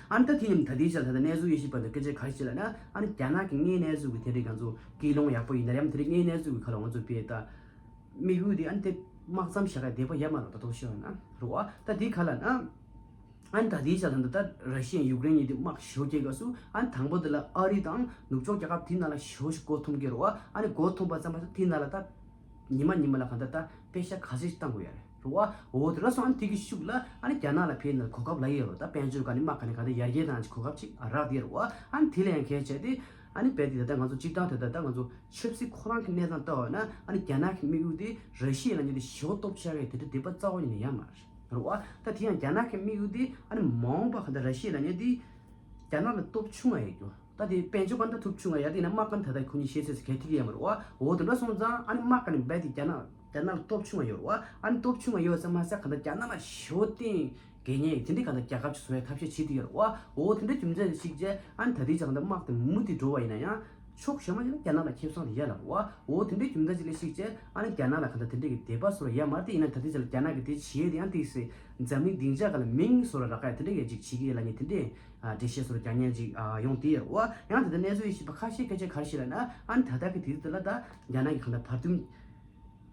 ཨ་ནི་ད་དེ་ཡིན་ད་དེའི་ཆ་ད་ལྟ་གནས་ཚུལ་དབྱེ་ཞིབ་པ་འདི་སྐད་ཆ་ག་རེ་བྱེད་ལབ་ན་ཨ་ནི་རྒྱ་ནག་གི་དངོས་གནས་ཚུལ་གྱི་དེ་འདྲས་ང་ཚོ་ཀི་ལོང་ཡག་པོ་ཡིན་ན་ཡང་དེ་འདྲས་དངོས་གནས་ཚུལ་གྱི་ཁ་ལ་ང་ཚོ་དཔེ་ད་དམིགས་ཡུལ་དེ་ཨ་ནི་དེ་དམག་མཚམས་བཞག་ཡ་དེ་པ་ཡ་མ་རོགས་ད་དོག་ཤོད་ན་རོགས། ཨ་ད་དེའི་ཁ་ལ་ན་ཨ་ནི་ད་དེའི་ཆ་ད་ད་ད་ར་ཤི་ཡ་ཡུཀ་རེན་གཉིས་དེ་དམག་ཞོ་སྐྱེལ་སྐབས་སུ་ཨ་ནི་དང་པོ་དེ་ལ་ཨ་རི་དང་ནུབ་ཕྱོགས་རྒྱལ་ཁབ་དེའི་ནང་ལ་ཞོ་ཞིག་མགོ་འཐོམ་སྐྱེལ་རོགས། ཨ་ནི་མགོ་འཐོམ་པ་ཙམ་པ་དེའི་ནང་ལ་ད། ཉི་མ་ཉི་མ་ལ་གང་ལྟར་ད་པེ་ཤ་ག་ཚོད་ཅིག་བཏང་དགོས་ཡ་རེད་རོ་བ། འོ་དེ་འདྲ་སོང་ཨ་ནི་དེ་གི་ཤུགས་ལ་ཨ་ནི་རྒྱ་ནག་ལ་ཕེབས་ནས་གོ་སྐབས་ལ་ཡོད་རོ། ད་དཔལ་འབྱོར་ག་ནི་དམག་ག་ནི་གང་ལྟར་ཡར་རྒྱས་དང་གོ་སྐབས་ཅིག་རག་དེ་རོ་བ། ཨ་ནི་དེ་ལ་ཡང་གལ་ཆེ་དེ་ཨ་ནི་རྦད་དེ་ད་ལྟ་ང་ཚོ་སྤྱིར་བཏང་དེ་ད་ལྟ་ང་ཚོ་ཆབ་སྲིད་ཁོ་རང་གི་གནས་སྟངས་ལྟ་བ་ན་ཨ་ནི་རྒྱ་ནག་གི་དམིགས་ཡུལ་དེ་ར་ཤི་ཡ་ལ་ཉེ་དེ་ཞོ་སྟོབས་ཆགས་ཡས་དེ་འདྲ་དེ་པ་རྩ་བ་ཉིད་ནས་ཡ་མ་རེད་རོ་བ། ད་དེ་ཡང་རྒྱ་ནག་གི་དམིགས་ཡུལ་དེ་ཨ་ནི་མ་འོངས་པ་གང་ལྟར་ར་ཤི་ཡ་ལ་ཉེ་དེ་རྒྱ་ནག་ལ་སྟོབས་ཆུང་བ་ཡོད་རྒྱུ། ད་དེ་དཔལ་འབྱོར་གང་ལྟར་ཐུབ་ཆུང་བ་ཡ་དེ་ན་དམག་གང་ད་ལྟ་ཁོ་གཉིས་ཤེས་ཚོད་གལ་ཐིག་ཡ་མ་རེད་བ། འོ་དེ་འདྲ་སོང་ཙང་ཨ་ནི་དམག་ག་ནི་རྦད་དེ་རྒྱ་ནག་རྒྱ་ནག་ལ་སྟོབས་ཆུང་བ་ཡོད་རེད་བ། ཨ་ནི་སྟོབས་ཆུང་བ་ཡོད་ཙང་མ་ཟད་གང་ལྟར་རྒྱ་ནག་ལ་ཞོ་བསྟན་དགོས་ངེས་དེ་འདྲའི་གང་ལྟར་རྒྱལ་ཁབ་ཅིག་བཟོ་ཡ་ཐབས་ཤེས་བྱེད་དེ་ཡོད་རེད་བ། འོ་དེ་འདྲ་རྒྱུ་མཚན་ཞིག་བྱས་ཨ་ནི་ད་ལྟའི་ཆ་གང་ལྟར་དམག་དེ་མུ་མཐུད་འགྲོ་བ་ཡིན་ན་ཡང་ཕྱོགས་གཞན་མ་ཞིག་ལ་རྒྱ་ནག་ལ་ཁེ་བཟང་དེ་ཡ་ལ་རེད་བ། འོ་དེ་འདྲའི་རྒྱུ་མཚན་ཞིག་ལ་གཞིགས་བྱས་ཨ་ནི་རྒྱ་ནག་ལ་གང་ལྟར་དེ་འདྲའི་གི་དད་པ་བཟོ་ར་ཡ་མ་རེད། དེ་ཡིན་ན་ད་ལྟའི་ཆ་ལ་རྒྱ་ནག་གི་དེ་བྱེད་ཡ་དེ་ཡང་ཏིག་སེ་འཛམ་གླིང་སྡིངས་ཆ་ག་ལ་མིང་བཟོ་ར་རག་ཡ་དེ་འདྲའི་གི་ཅིག་བྱེད་ཀྱི་ཡ་ལ་ནི་དེ་འདྲའི་ཨ་འགྲེལ་བཤད་བཟོ་ར་རྒྱག་མཁན་ཅིག་ཨ་ཡོང་དེ་ཡོད་རེད་བ། ཡང་ད་ལྟ་གནས་ཚུལ་ཡིན་ཞིབ་པ་ཁ་ཤས་སྐད་ཆ་ག་རེ་བཤད་ལབ་ན་ཨ་ནི་ད་ལྟ་གི་དུས་ཚོད་ལ་ད་རྒྱ་ནག་གི་གང་ལྟར་བར་འདུམ་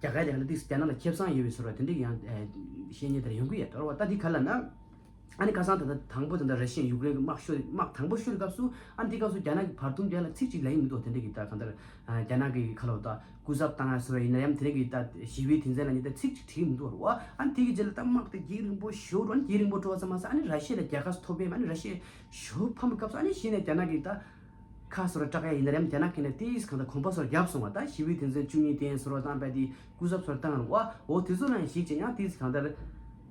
རྒྱ་གར་ལ་ཡང་ན་ཏིག་རྒྱ་ནག་ལ་ཁེ་བཟང་ཡོད་པའི་བཟོ་ར་དེ་འདྲའི་ཡང་ཨ་བཤད་མཁན་དེ་འདྲ་ཡོང་གི་ཡོད་རེད་བ། ད་འདི་ག་ལབ་ན་ཨ་ནི་ཁ་སང་ད་ལྟ་དང་པོ་ད་ལྟ་ར་ཤི་ཡ་ཡུཀ་རེན་གི་དམག་ཤོར་དམག་དང་པོ་ཤོར་སྐབས་སུ་ཨ་ནི་དེ་སྐབས་སུ་རྒྱ་ནག་གི་བར་འདུམ་རྒྱག་ལ་ཚིག་གཅིག་ལབ་ཀྱི་མི་འདུག་དེ་འདྲ་གི་ད་གང་ལྟར་ཨ་རྒྱ་ནག་གི་ཁ་ལོ་ད་སྐུ་ཚབ་བཏང་ཡ་བཟོ་ར་ཡིན་ན་ཡང་དེ་འདྲ་གི་ད་ཞི་བའི་དོན་ཚན་ལ་ནི་ད་ཚིག་གཅིག་བྲིས་ཀྱི་མི་འདུག་རེད་བ། ཨ་ནི་དེ་གི་རྗེས་ལ་ད་དམག་དེ་རྒྱུན་རིང་པོ་ཤོར་རོ། རྒྱུན་རིང་པོ་འགྲོ་བ་ཙམ་མ་ཟད་ཨ་ནི་ར་ཤི་ཡ་ལ་རྒྱལ་ཁ་ཐོབ་པས་མ་ཨ་ནི་ར་ཤི་ཡ་ཞོ་ཕམ་སྐབས་སུ་ཨ་ནི་གཞི་ནས་རྒྱ་ནག་གི་ད་ཁ་བཟོ་ར་སྐྲག་ཡ་ཡིན་ན་རེམ་རྒྱ་ནག་གི་ནས་ཏིས་གང་ལྟར་གོམ་པ་བཟོ་ར་རྒྱབ་སོང་བ། ད་ཞི་བའི་དོན་ཚན་བཅུ་གཉིས་བསྟན་བཟོ་ར་བཏང་བས་དེ་སྐུ་ཚབ་བཟོ་ར་བཏང་ར་བ། འོ་དེ་ཚོ་ལ་ཡང་གཞིགས་བྱས་ཡང་ཏིས་གང་ལྟར་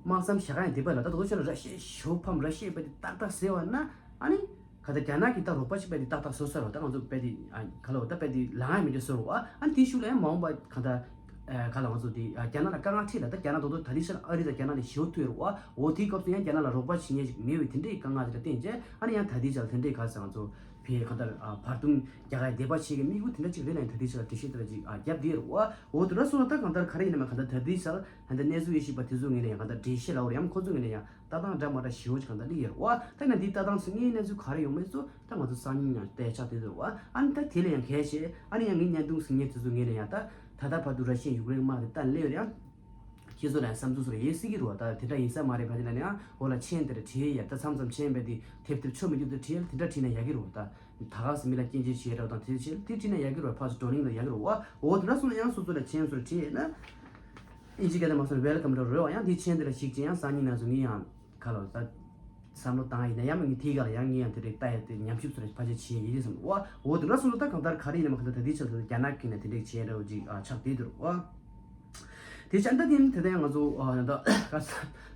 དམག་མཚམས་བཞག་ཡ་འདི་པ་ལ་ད་དོ་ཆ་ལ་ར་ཤི་ཡ་ཞོ་ཕམ་ར་ཤི་ཡ་པ་དེ་ཏག་ཏག་ཟེར་བ་ན་ཨ་ནི་གང་ལྟར་རྒྱ་ནག་གི་ད་རོགས་པ་ཞིག་པ་དེ་ཏག་ཏག་བཟོ་ས་རོགས། ད་ང་ཚོ་པ་དེ་ཨ་ག་ལ་བ་ད་པ་དེ་ལང་ཡ་མི་འདྲ་བཟོ་རོགས། ཨ་ནི་དེའི་ཤུགས་ལ་ཡང་མ་འོངས་པ་གང་ལྟར་ཨ་ག་ལ་ང་ཚོ་དེ་ཨ་རྒྱ་ནག་ལ་དཀའ་ངལ་འཕྲད་ལ་ད་རྒྱ་ནག་དོ་དོ་ད་དེ་ཤ་ལ་ཨ་རི་དང་རྒྱ་ནག་ལ་ཞོ་ཐུ་ཡ་རོགས། འོ་དེའི་སྐབས་སུ་ཡང་རྒྱ་ནག་ལ་རོགས་པ་བྱེད་མཁན་ཞིག་མེད་པའི་དེ་འདྲའི་དཀའ་ངལ་དེ་ལ་བརྟེན་བྱས་ཨ་ནི་ཡང་ད་ལྟའི་ཆར་དེ་འདྲའི་ག་ས་ང་ཚོ་བས་གང་ལྟར་ཨ་བར་འདུམ་རྒྱག་ཡ་འདེད་པ་བྱེད་ཀྱི་དམིགས་ཡུལ་དེ་འདྲ་ཅིག་རེད་ལ་ཡང་ད་ལྟའི་ཆར་འགྲེལ་བཤད་དེ་འདྲ་ཅིག་ཨ་བརྒྱབ་བསྡད་རེད་བ། འོ་དེ་འདྲ་སོང་ན་ད་གང་ལྟར་ག་རེ་ཡིན་ནམ་གང་ལྟར་ད་ལྟའི་ཆར་ད་ལྟ་གནས་ཚུལ་དབྱེ་ཞིབ་པ་དེ་ཚོའི་ངོས་ནས་ཡང་གང་ལྟར་འགྲེལ་བཤད་ལབ་དགོས་རེད་ཡང་ཁོ་ཚོའི་ངོས་ནས་ཡང་ལྟ་སྟངས་འདྲ་མ་འདྲ་ཞེ་པོ་ཅིག་གང་ལྟར་སླེབས་ཡོད་རེད་བ། ད་ཡིན་ན་འདིའི་ལྟ་སྟངས་སུ་དངོས་ཡོད་གནས་ཚུལ་ག་རེ་ཡོང་མེད་ཚོ་ད་ང་ཚོ་སང་ཉིན་ཡང་བལྟས་ཆགས་བསྡད་ཡོད་རེད་བ། ཨ་ནི་ད་དེ་ལ་ཡང་གལ་ཆེ་ཨ་ནི་ཡང་ངའི་བརྙན་ཐུང་གཟིགས་མཁན་དེ་ཚོའི་ངོས་ནས་ཡང་ད་ད་ལྟ་བར་དུ་ར་ཤི་ཡ་ཡུཀ་རེན་དམག་དེ་ད་སླེབས་ཡོད་རེད་ཡང་། ཁྱེད་ཚོ་ལ་བསམ་ཚུལ་བཟོ་ར་ཡེ་སྲིད་ཀྱི་རེད་བ། ད་དེ་འདྲ་ཡིན་ས་མ་རེད། ཕ་དེ་ལ་ནི་ཨ་འོ་ལ་མཆན་དེ་འདྲ་བྲིས་ཡ་ད་མཚམས་མཚམས་མཆན་བས་དེ་དེབ་དེབ་ཆོ་མི་རྒྱུ་དེ་བྲིས་ཡ་དེ་འདྲ་བྲིས་ན་ཡག་གི་རེད་བ། ད་ད་ག་སེ་མི་ལ་སྐྱོན་བརྗོད་བྱེད་རེད་བ། དང་དེ་བྱེད་དེ་བྲིས་ན་ཡག་གི་རེད་བ། ཕར་ཚུར་བགྲོ་གླེང་ལ་ཡག་གི་རེད་བ། འོ་དེ་འདྲ་སོང་ན་ཡང་སོ་སོ་ལ་མཆན་བཟོ་ར་བྲིས་ཡ་ན་ཨིན་ཇི་སྐད་དེ་མ་སོང་ན་welcome་རེད་རེད་བ། ཡང་དེ་མཆན་དེ་ལ་གཞིགས་བྱས་ཡང་སང་ཉིན་ན་སོང་ངས་ཡང་ག་ལ་ད་བསམ་བློ་བཏང་ཡིན་ན་ཡང་མི་ངས་དེའི་ག་ལ་ཡང་ངས་ཡང་དེ་འདྲའི་ལྟ་ཡ་དེ་ཉམས་ཞིབ་བཟོ་ར་ཕལ་ཆེར་བྱེད་ཡ་ཡིན་བསམ་བ། འོ་དེ་འདྲ་སོང་ན་ད་གང་ལྟར་ག་རེ་ཡིན་ནམ་གང་ལྟར་ད་དེ་ཆ་ཚང་རྒྱ་ནག་གི་ནས་དེ་འདྲའི་བྱེད་ར་བ་ཅིག་ཨ་ཆགས་བསྡད་འདུག་རེད་བ། དེ་ཆ་ད་དེ་དེ་ད་ཡང་ང་ཚོ་ཨ་ད་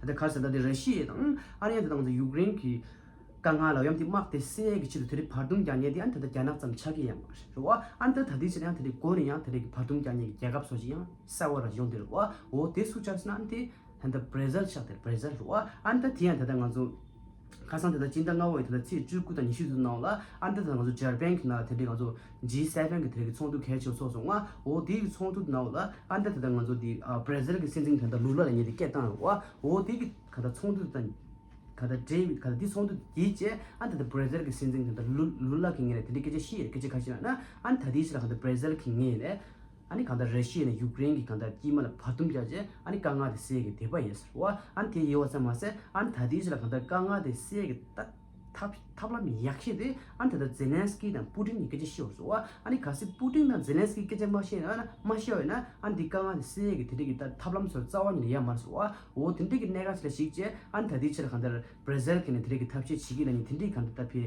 ད་ག་ས་ད་དེ་ར་ཤི་ཡ་དང་ཨ་རི་ཡ་དེ་དང་ང་ཚོ་ཡུཀ་རེན་གྱི་དཀའ་ངལ་ལ་ཡང་དེ་དམག་དེ་སེལ་གྱི་ཆེད་དུ་དེ་རིང་བར་འདུམ་རྒྱག་མཁན་དེ་ཨ་ད་ད་རྒྱ་ནག་ཙམ་ཆགས་ཀྱི་ཡང་མ་རེད་བ། ཨ་ད་ད་དེ་ཆ་ཡང་དེ་རིང་འགོ་ནས་ཡང་དེ་རིང་གི་བར་འདུམ་རྒྱག་མཁན་གྱི་རྒྱལ་ཁབ་སོགས་ཅིག་ཡང་གསར་བ་ར་ཡོང་དེ་རེད་བ། འོ་དེ་སུ་ཆགས་ཟེར་ན་ཨ་དེ་ད་ད་བྷ་ར་ཟིལ་ཆགས་དེ་བྷ་ར་ཟིལ་རེད་བ། ཨ་ད་དེ་ཡང་ད་ད་ང་ཚོ་ཁ་སང་དེ་ད་སྤྱི་ཟླ་ལྔ་པའི་དེ་ད་ཚེས་བཅུ་དགུ་དང་ཉི་ཤུ་ཚོ་ནང་ལ་ཨ་ད་ད་ང་ཚོ་འཇར་པན་གྱི་ནང་ལ་དེ་འདྲའི་ང་ཚོ་ཇི་སེ་ཝེན་གྱི་དེ་རིང་གི་ཚོགས་འདུ་གལ་ཆེ་བ་ཚོགས་སོང་ང་། འོ་དེ་གི་ཚོགས་འདུ་ནང་ལ་ཨ་ད་ད་ད་ང་ཚོ་དེ་ཨ་བྷ་ར་ཟིལ་གྱི་སྲིད་འཛིན་དེ་ད་ལུ་ལ་ལ་ཉེ་དེ་སྐད་བཏང་རེད་བ། འོ་དེ་གི་ད་ད་ཚོགས་འདུ་དང་ག་ད་འབྲེལ་བའི་ག་ད་འདི་ཚོགས་འདུ་དེའི་རྗེས་ཨ་ད་ད་བྷ་ར་ཟིལ་གྱི་སྲིད་འཛིན་ག་ད་ལུ་ལུ་ལ་གི་ངོས་ནས་དེ་འདྲའི་སྐད་ཆ་བཤད་ཡོད། སྐད་ཆ་ག་ཞིག་ལབ་ན་ཨ་ད་དེའི་ཕྱིར་ག་ད་བྷ་ར་ཟིལ་གི་ངོས་ནས་ཨ་ནི་ག་ད་ར་ཤི་ཡ་ནས་ཡུཀ་རེན་གྱི་ག་ད་དཀྱིལ་མ་ལ་བར་འདུམ་རྒྱག་རྗེས་ཨ་ནི་དཀའ་ངལ་དེ་སེལ་གི་དེ་པ་ཡིན་ཟེར་བ། ཨ་ནི་དེ་ཡོད་པ་ཙམ་མ་ཟད་ཨ་ནི་ད་དེའི་ཕྱིར་ག་ད་དཀའ་ངལ་དེ་སེལ་གི་ད་ཐབས་ཐབས་ལམ་ཡག་ཤོས་དེ་ཨ་ནི་ད་ད་ཛེ་ལན་སི་ཀི་དང་པུ་ཏིན་གྱི་སྐད་ཆ་བཤད་པ་ཟེར་བ། ཨ་ནི་གལ་སྲིད་པུ་ཏིན་དང་ཛེ་ལན་སི་ཀི་སྐད་ཆ་མ་བཤད་ན་མ་བཤད་པ་ཡིན་ན་ཨ་ནི་འདི་དཀའ་ངལ་དེ་སེལ་གི་དེ་འདྲ་གི་ད་ཐབས་ལམ་ཚོ་རྩ་བ་ཉིད་ནས་ཡོད་མ་རེད་ཟེར་བ། འོ་དེ་འདྲ་གི་གནད་འགག་ཅིག་ལ་གཞིགས་རྗེས་ཨ་ནི་ད་དེའི་ཕྱིར་ག་ད་བྷ་ར་ཟིལ་གྱི་ནས་དེ་འདྲ་གི་ཐབས་ཤེས་བྱེད་ཀྱི་ལ་ནི་དེ་འདྲའི་ག་ད་ད་ཕེ་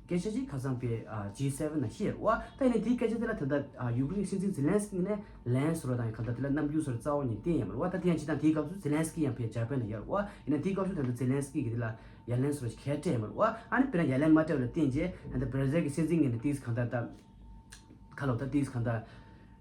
སྐད་ཆ་ཅིག་ཁ་སང་པའི་ཨ་ཇི་སེ་ཝེན་ནང་བཤད་རེད་བ། ད་ཡིན་ན་དེའི་སྐད་ཆ་དེ་ལ་ད་ལྟ་ཨ་ཡུཀ་རེན་སྲིད་འཛིན་ཛེ་ལན་སི་ཀི་ནས་ལན་བཟོ་ར་དང་ག་ད་དེ་ལ་རྣམ་འགྱུར་བཟོ་ར་རྩ་བ་ཉིད་བསྟན་ཡོད་མ་རེད་བ། ད་དེ་ཡང་ཇི་ལྟར་དེའི་སྐབས་སུ་ཛེ་ལན་སི་ཀི་ཡང་པའི་འཇར་པན་ལ་ཡོད་རེད་བ། ཡིན་ན་དེའི་སྐབས་སུ་ད་ལྟ་ཛེ་ལན་སི་ཀི་གི་དེ་ལ་ཡ་ལན་བཟོ་ར་གལ་སྤྲད་ཡོད་མ་རེད་བ། ཨ་ནི་དཔེར་ན་ཡ་ལན་མ་སྤྲད་པ་ལ་བརྟེན་རྗེས་ད་ལྟ་བྷ་ར་ཟིལ་གི་སྲིད་འཛིན་ངོས་ནས་དེའི་ག་ད་ད་ ཁ་ལོ་ད་དེས་གང་ལྟར་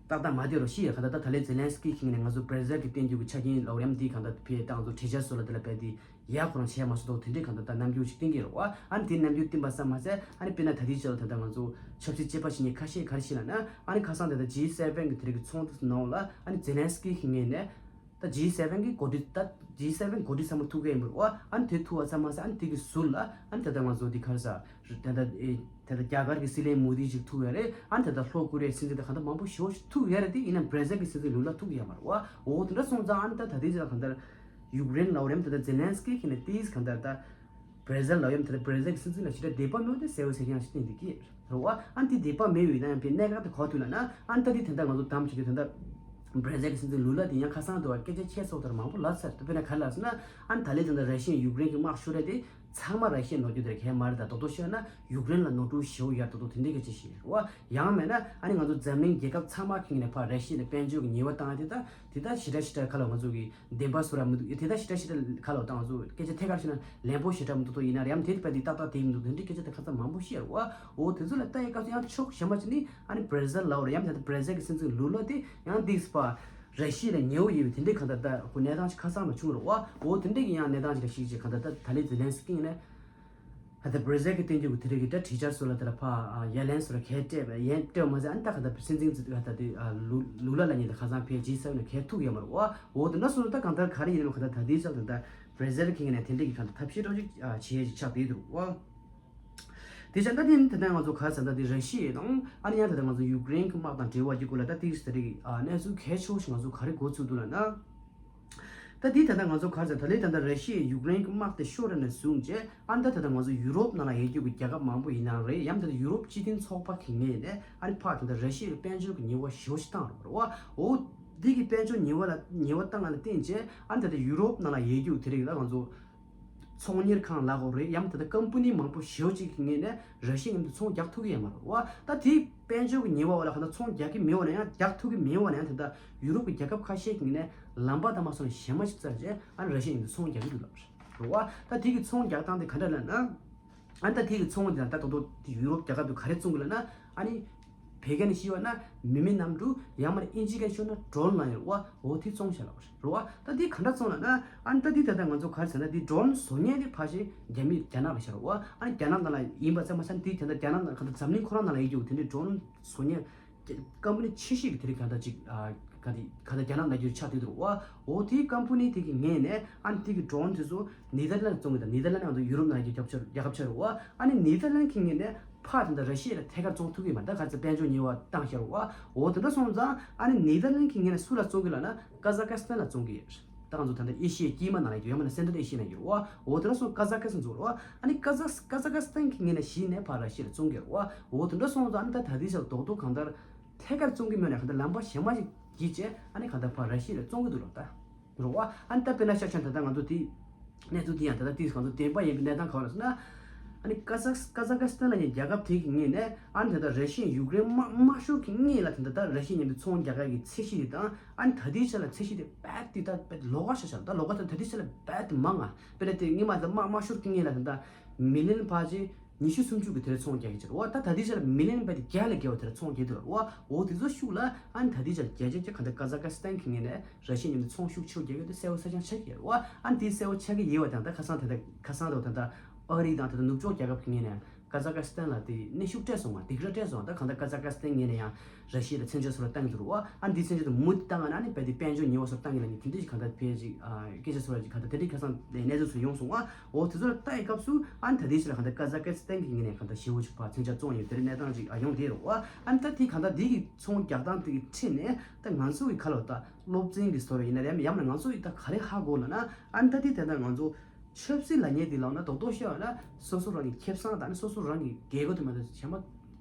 ཏག་ཏག་མ་བསྡད་རོགས་ཤི་ཡ། གང་ལྟར་ད་ད་ལན་ཛེ་ལན་སི་ཀི་ཁིང་ནས་ང་ཚོ་བྷར་ཛིལ་གྱི་བསྟན་རྒྱུ་གི་ཆ་རྐྱེན་ལོག་རམ་དེ་གང་ལྟར་ཕེ་ཏང་ཚོ་གྲོས་འཆར་སོགས་ལ་དེ་ལ་ཕེ་དེ་ཡག་ཁོ་རང་བྱས་མ་སོང་དོག་དེ་འདྲའི་གང་ལྟར་ད་རྣམ་འགྱུར་ཞིག་བསྟན་གྱི་རེད་བ། ཨ་ནི་དེ་རྣམ་འགྱུར་བསྟན་པ་ཙམ་མ་ཟད་ཨ་ནི་དཔེར་ན་ད་ལྟའི་ཆར་ལ་ད་ལྟ་ང་ཚོ་ཆབ་སྲིད་དཔྱད་པ་བྱེད་མཁན་ཁ་ཤས་ག་རེ་བྱས་ལབ་ན། ཨ་ནི་ཁ་སང་ད་ལྟ་ཇི་སེ་ཝེན་གི་དེ་རིགས་ཀྱི་ཚོགས་འདུ་ནང་ལ་ཨ་ནི་ཛེ་ལན་སི་ཀི་ཁིང་ནས་ད་ཇི་སེ་ཝེན་གི་འགོ་ཁྲིད་ད་ཇི་སེ་ཝེན་འགོ་ཁྲིད་ཚང་མ་ཐུག་གི་ཡིན་པ་རེད་བ། ཨ་ནི་དེ་ཐུག་པ་ཙམ་མ་ཟད་ཨ་ནི་དེ་གི་ཟུར་ལ་ཨ་ནི་ད་ལྟ་ང་ཚོ་འདི་ག་རེ་ཟ། ད་ལྟ་ཨེ་ད་ལྟ་རྒྱ་གར་གྱི་སྲིད་བློན་མོ་དི་ཅིག་ཐུག་ཡོད་རེད། ཨ་ནི་ད་ལྟ་ལྷོ་ཀོ་རི་ཡའི་སྲིད་འཛིན་དང་གང་ལྟར་མང་པོ་ཞེ་པོ་ཞིག་ཐུག་ཡོད་རེད། དེ་ཡིན་ན་བྷར་ཛིལ་གྱི་སྲིད་འཛིན་ལུ་ལ་ཐུག་ཡོད་མ་རེད་བ། འོ་དེ་འདྲ་སོང་ཙང་ཨ་ནི་ད་ད་ལྟའི་ཆར་གང་ལྟར་ཡུཀ་རེན་ལབ་ཡམ་ད་ལྟ་ཛེ་ལན་སི་ཀི་ཁྱེད་ནས་དེས་གང་ལྟར་ད་བྷར་ཛིལ་ལབ་ཡམ་ད་ལྟ་བྷར་ཛིལ་གྱི་སྲིད་འཛིན་ལ་ཞེ་དྲག་དད་པ་མེད་པ་དེ་གསལ་པོ་གསལ་རྐྱང་ཞིག་བསྟན་འདུག་གི་རེད་བ། ཨ་ནི་དེ་དད་པ་མེད་པའི་ན་ཡང་པའི་གནད་འགག་དེ་གོ་ཐུབ་ལ་ན་ཨ་ནི་ད་དེ་ད་ལྟ་ང་ཚོ་དམ་བྱེད་དུས་ད་ལྟ་བྷར་ཛིལ་གྱི་སྲིད་འཛིན་ལུ་ལ་དེ་ཡང་ཁ་སང་དུ་བ་སྐད་ཆ་ཁྱད་སོགས་ལྟར་མང་པོ་ལབ་ཚར། དཔེར་ན་ག་རེ་ལབ་ཟེར་ན་ཨ་ནི་ད་ལྟའི་ད་ལྟ་ར་ཤི་ཡ་ཡུཀ་རེན་གྱི་དམག་ཤོར་རེད་དེ། ཚང་མ་ར་ཤི་ཡ་ནོར་རྒྱུ་དེར་གལ་མ་རེད། ད་རྡོག་རྡོག་བཤད་ན་ཡུཀ་རེན་ལ་ནོར་འཁྲུལ་ཞེ་པོ་ཡོད་རེད། རྡོག་རྡོག་དེ་འདྲའི་སྐད་ཆ་ཞིག་རེད་བ། ཡང་མེད་ན་ཨ་ནི་ང་ཚོ་འཛམ་གླིང་རྒྱལ་ཁབ་ཚང་མ་ཁེངས་ནས་ཕར་ར་ཤི་ཡ་ལ་དཔལ་འབྱོར་གྱི་ཉེས་པ་བཏང་ཡ་དེ་ད་དེ་ད་ཞེ་དྲག་ཞེ་དྲག་ཁ་ལོ་ང་ཚོ་གི་བདེན་པ་བཟོ་ར་མི་འདུག་དེ་ད་ཞེ་དྲག་ཞེ་དྲག་ཁ་ལོ་ད་ང་ཚོ་སྐད་ཆ་ཐད་ཀར་བཤད་ན་ལན་པོ་ཞེ་དྲག་མི་འདུག་ཏོ། ཡིན་ན་ཡང་དེ་དཔེ་དེ་ཏག་ཏག་དེ་མི་འདུག་དེ་འདྲའི་སྐད་ཆ་དེ་ཁ་ཚ་མང་པོ་བཤད་རེད་བ། འོ་དེ་ཚོ་ལ་ལྟ་ཡི་སྐབས་སུ་ཡང་ཕྱོགས་གཞན་པ་ཅིག་ནི་ཨ་ནི་བྷར་ཛིལ་ལ་འོ་རེད། ཡང་དེ་ད་བྷར་ཛིལ་གྱི་སྲིད་འཛིན་ལུ་ལ་དེ་ཡང་དེ་ཕར་ར་ཤི་ཡ་ལ་ཉེ་བོ་ཡོད་པའི་དེ་འདྲའི་གང་ལྟར་ད་ཁོ་གནས་སྟངས་ཅིག་ཁ་སང་ལ་བྱུང་རེད་བ། འོ་དེ་འདྲའི་གི་ཡང་གནས་སྟངས་ཅིག་ལ་ཞིག་ཅིག་གང་ལྟར་ད་ད་ལན་ཛེ་ལན་སི་ཀི་ནས། ད་ལྟ་བྷར་ཛིལ་གྱི་བསྟན་རྒྱུ་གི་དེ་རིགས་ཀྱི་ད་གྲོས་འཆར་སོགས་ལ་དེ་ལ་ཕ་ཡ་ལན་སོགས་ལ་གལ་སྤྲད་པ་ཡན་སྤྲད་མ་ཟད་ཨ་ནི་ད་ལྟ་སྲིད་འཛིན་ད་ལྟ་དེ་ལུ་ལུ་ལ་ལ་ཉིད་ད་ཁ་སང་ཕེ་ཇི་སེ་ཝེན་ལ་གལ་ཐུག་ཡོད་མ་རེད་བ། འོ་དེ་འདྲ་སོང་ད་གང་ལྟར་ག་རེ་ཡིན་ནམ་གང་ལྟར་ད་ལྟའི་ཆར་ད་ལྟ་བྷར་ཛིལ་གྱི་ངོས་ནས་དེ་འདྲ་གི་གང་ལྟར་ཐབས་ཤེས་རོགས་ཅིག་བྱེད་ཡས་ཅིག་ཆགས་བསྡད་འདུག་བ། དེ་ཆ་ད་དེ་ད་ལྟ་ང་ཚོ་ག་ས་ད་དེ་ར་ཤི་ཡ་དང་ཨ་ནི་ཡང་ད་ལྟ་ང་ཚོ་ཡུཀ་རེན་གྱི་དམག་དང་འབྲེལ་བ་གྱི་སྐོར་ལ་ད་དེ་ད་རེས་གནས་ཚུལ་གལ་ཆེ་བོ་ཞིག་ང་ཚོ་ག་རེ་གོ་ཚུལ་འདུག་ལབ་ན། ད་འདི་ད་ལྟ་ང་ཚོ་ག་རེ་ཟེར་ད་ལས་ད་ལྟ་ར་ཤི་ཡས་ཡུཀ་རེན་གྱི་དམག་དེ་ཤོར་ར་ནས་བཟུང་རྗེས་ཨ་ནི་ད་ད་ལྟ་ང་ཚོ་ཡུ་རོབ་ནང་ལ་ཡོད་རྒྱུ་གི་རྒྱལ་ཁབ་མང་པོ་ཡིན་ནའང་རེད། ཡང་ད་ལྟ་ཡུ་རོབ་སྤྱི་མཐུན་ཚོགས་པ་གི་ངོས་ནས་ཨ་ནི་ཕར་ད་ལྟ་ར་ཤི་ཡ་ལ་དཔལ་འབྱོར་གྱི་ཉེས་པ་ཞེ་པོ་ཞིག་བཏང་རོགས་རེད་བ། འོ་འདི་གི་དཔལ་འབྱོར་ཉེས་པ་ལ་ཉེས་པ་བཏང་བ་ལ་བརྟེན་རྗེས་ཨ་ནི་ད་ལྟ་ཡུ་རོབ་ནང་ལ་ཡོད་རྒྱུ་དེ་རིགས་ལ་ང་ཚོ་ཚོང་གཉེར་ཁང་ལབ་དགོས་རེད། ཡང་ད་ལྟ་ཀམ་པ་ནི་མང་པོ་ཞེ་པོ་ཅིག་གི་ངོས་ནས་ར་ཤི་ཡ་མཉམ་དུ་ཚོང་རྒྱག་ཐུབ་ཀྱི་ཡོད་མ་རེད་བ། ད་དེ་དཔལ་འབྱོར་གྱི་ཉེས་པ་བ་ལ་གང་ལྟར་ཚོང་རྒྱག་གི་མེད་བ་ན་ཡང་རྒྱག་ཐུབ་ཀྱི་མེད་བ་ན་ཡང་ད་ལྟ་ཡུ་རོབ་ཀྱི་རྒྱལ་ཁབ་ཁ་ཤས་ཀྱི་ངོས་ནས་ལམ་པ་དང་མ་སོང་ན་གཞན་མ་ཞིག་བཙལ་རྗེས་ཨ་ནི་ར་ཤི་ཡ་མཉམ་དུ་ཚོང་རྒྱག་གི་འདུག་ལབ་རེད་བ། ད་དེ་གི་ཚོང་རྒྱག་སྟངས་དེ་ག་འདྲ་ལབ་ན། ཨ་ནི་ད་དེ་གི་ཚོང་དེ་ད་ད་དོ་དེ་ཡུ་རོབ་རྒྱལ་ཁབ་དུ་ག་རེ་བཙོང་གི་ལབ་ན། ཨ་ནི་བོད་སྐད་ནས་ཤོད་ན་མི་མེད་གནམ་གྲུ། ཡང་མིན་ན་ཨིན་ཇི་སྐད་ཤོད་ན་ཌོ་རོན་ལབ་ཡོད་རེད་བ། འོ་དེ་བཙོང་བཞག་ལབ་རེད་བ། ད་དེ་ག་འདྲ་བཙོང་ལབ་ན། ཨ་ནི་ད་དེ་ད་ལྟ་ང་ཚོ་ག་རེ་ཟེར་ན་དེ་ཌོ་རོན་བཟོ་མཁན་དེ་ཕལ་ཆེར་རྒྱ་མི་རྒྱ་ནག་ལ་བཞག་རེད་བ། ཨ་ནི་རྒྱ་ནག་ནང་ལ་ཡིན་པ་ཙམ་མ་ཟད་དེ་ད་ལྟ་རྒྱ་ནག་ནང་ག་ད་འཛམ་གླིང་ཁོ་རང་ནང་ལ་ཡོད་རྒྱུ་དེ་འདྲའི་ཌོ་རོན་བཟོ་མཁན་ཀམ་པ་ནི་ཆེ་ཤོས་ཀྱི་དེ་རིགས་ག་ད་ཅིག་ཨ་ག་དེ་ག་ད་རྒྱ་ནག་ནང་རྒྱུ་ཆགས་བསྡད་འདུག་རེད་བ། འོ་དེ་ཀམ་པ་ནི་དེ་གི་ངོས་ནས་ཨ་ནི་དེ་གི་ཌོ་རོན་དེ་ཚོ་ནེ་དར་ལན་བཙོང་གི། ད་ནེ་དར་ལན་ང་ཚོ་ཡུ་རོབ་ནང་གི་རྒྱབ་ཆ་རྒྱལ་ཁབ་ཆགས་རེད་བ། ཨ་ནི་ནེ་དར་ལན་གི་ངོས་ནས་ཕར་དེ་འདྲ་ར་ཤི་ཡ་ལ་ཐད་ཀར་བཙོང་ཐུབ་ཀྱི་མ་རེད། ད་ག་ཚོད་དཔལ་འབྱོར་ཉེས་པ་བཏང་བཞག་རེད་བ། འོ་དེ་འདྲ་སོང་ཙང་ཨ་ནི་ནེ་དར་ལན་གི་ངོས་ནས་སུ་ལ་བཙོང་གི་ལབ་ན་ཀ་ཛ་ཀ་སི་ཐན་ལ་བཙོང་གི་ཡོད་རེད། ད་ང་ཚོ་ད་ལྟ་ཨེ་ཤི་ཡའི་དཀྱིལ་མ་ནང་ལ་ཡོད་ཡང་མིན་ན་སེན་ཊར་ཨེ་ཤི་ཡ་ནང་ཡོད་རེད་བ། འོ་དེ་འདྲ་སོང་ཀ་ཛ་ཀ་སི་ཐན་བཙོང་རེད་བ། ཨ་ནི་ཀ་ཛ་ཀ་ཛ་ཀ་སི་ཐན་གི་ངོས་ནས་གཞི་ནས་ཕར་ར་ཤི་ཡ་ལ་བཙོང་གི་ཡོད་རེད་བ། འོ་དེ་འདྲ་སོང་ཙང་ཨ་ནི་ད་ད་ལྟའི་ཆར་རྡོག་རྡོག་གང་ལྟར་ཐད་ཀར་བཙོང་གི་མེད་ན་གང་ལྟར་ལམ་པ་གཞན་མ་ཞིག་བརྒྱུད་བྱས་ཨ་ནི་གང་ལྟར་ཕར་ར་ཤི་ཡ་ལ་བཙོང་གི་འདུག་ལབ་ད། རེད་བ། ཨ་ནི་ད་དཔེར་ན་ཆ་བཞག་ན་ད་ལྟ་ང་ཚོ་དེ་གནས་ཚུལ་དེ་ཡང་ད་ལྟ་དེ་གང་ཚོ་བདེན་པ་ཡིན་པའི་གནས་སྟངས་ག་རེ་ཟེར་ན། ཨ་ནི་ཀ་ཛ་ཀ་ཛ་ཀ་སི་ཐན་ལབ་མཁན་རྒྱལ་ཁབ་དེ་གི་ངོས་ནས་ཨ་ནི་ད་ལྟ་ར་ཤི་ཡ་ཡུཀ་རེན་དམག་དམག་ཤོར་གི་སྔོན་ལ་ད་ལྟ་ད་ར་ཤི་ཡ་མཉམ་དུ་ཚོང་རྒྱག་ཡག་གི་ཚད་གཞི་དེ་དང་ཨ་ནི་ད་ལྟའི་ཆ་ལ་ཚད་གཞི་དེ་རྦད་དེ་ད་རྦད་ལོགས་ཀ་ཆགས་ཤག་ད་ལོགས་ཀ་ད་ད་ལྟའི་ཆ་ལ་རྦད་དེ་མང་ང་། དཔེར་ན་དེ་སྔོན་མ་ད་དམག་དམག་ཤོར་གི་སྔོན་ལ་ད་ལྟ་མི་ལི་ཡོན་ཕལ་ཆེར་ཉི་ཤུ་སུམ་ཅུ་གི་དེར་ཚོང་རྒྱག་གི་ཅིག་རེད་བ། ད་ད་ལྟའི་ཆར་མི་ལི་ཡོན་བརྒྱ་ལས་བརྒལ་བ་དེར་ཚོང་རྒྱག་གི་རེད་བ། འོ་དེ་ཚོ་ཤུགས་ལ་ཨ་ནི་ད་ལྟའི་ཆར་རྒྱ་ཆེ་ཆེ་གང་ལྟར་ཀ་ཛ་ཀ་སི་ཐན་གི་ངོས་ནས་ར་ཤི་ཡ་མཉམ་དུ་ཚོང་ཤུགས་ཆེ་རུ་རྒྱག་གི་དེ་གསལ་པོ་གསལ་རྐྱང་ཆགས་ཀྱི་རེད་བ། ཨ་ནི་དེ་གསལ་པོ་ཆགས་ཀྱི་ཡོད་བ་དང་ད་ཁ་སང་ད་ལྟ་ཁ་སང་ད་ད་ལྟ་ཨ་རི་དང་ད་ལྟ་ནུབ་ཕྱོགས་རྒྱལ་ཁབ་ཀྱི་ངོས་ནས་ཀ་ཛ་ཀ་སི་ཐན་ལ་དེ་གནོན་ཤུགས་སྤྲད་སོང་བ། སྡིགས་ར་སྤྲད་སོང་བ། ད་གང་ལྟར་ཀ་ཛ་ཀ་སི་ཐན་ངོས་ནས་ཡང་ར་ཤི་ཡ་ལ་མཚོན་ཆ་སོགས་ལ་བཏང་གི་འདུག་རེད་བ། ཨ་ནི་དེ་མཚོན་ཆ་དེ་མུ་མཐུད་བཏང་བ་ན་ནི་རྦད་དེ་དཔལ་འབྱོར་ཉེས་པ་སོགས་བཏང་གི་ལ་ནི་དེ་འདྲ་ཞིག་གང་ལྟར་ཕལ་ཆེར་སྐད་ཆ་སོགས་ལ་ཅིག་གང་ལྟར་དེ་འདྲའི་ཁ་སང་ནས་གནས་ཚུལ་སོགས་ཡོང་སོང་བ། འོ་དེ་ཚོ་ལ་ལྟ་ཡི་སྐབས་སུ་ཨ་ནི་ད་ལྟའི་ཆ་ལ་གང་ལྟར་ཀ་ཛ་ཀ་སི་ཐན་གི་ངོས་ནས་གང་ལྟར་ཞེ་པོ་ཅིག་ཕར་མཚོན་ཆ་བཙོང་ཡོད་དེ་འདྲའི་གནས་སྟངས་ཅིག་ཨ་ཡོང་བསྡད་རེད་བ། ཨ་ནི་ད་དེ་གང་ལྟར་དེ་གི་ཚོང་རྒྱག་སྟངས་དེ་གི་ཁྲིད་ནས་ད་ང་ཚོ་གི་ཁ་ལོ་ད་སློབ་ཚན་གི་བཟོ་བ་ཡིན་ན་རེད། ཡང་མིན་ན་ང་ཚོ་གི་ད་ག་རེ་ཧ་གོ་ལབ་ན། ཨ་ནི་ད་དེ་དེ་འདྲ་ང་ཚོ་ཆབ་སྲིད་ལབ་མཁན་དེ་ལབ་ན་རྡོག་རྡོག་བཤད་པ་ན་སོ་སོ་རང་གི་ཁེ་བཟང་དང་ནི་སོ་སོ་རང་གི་རྒྱལ་སྒོ་དེ་མ་གཏོགས་གཞན་པ་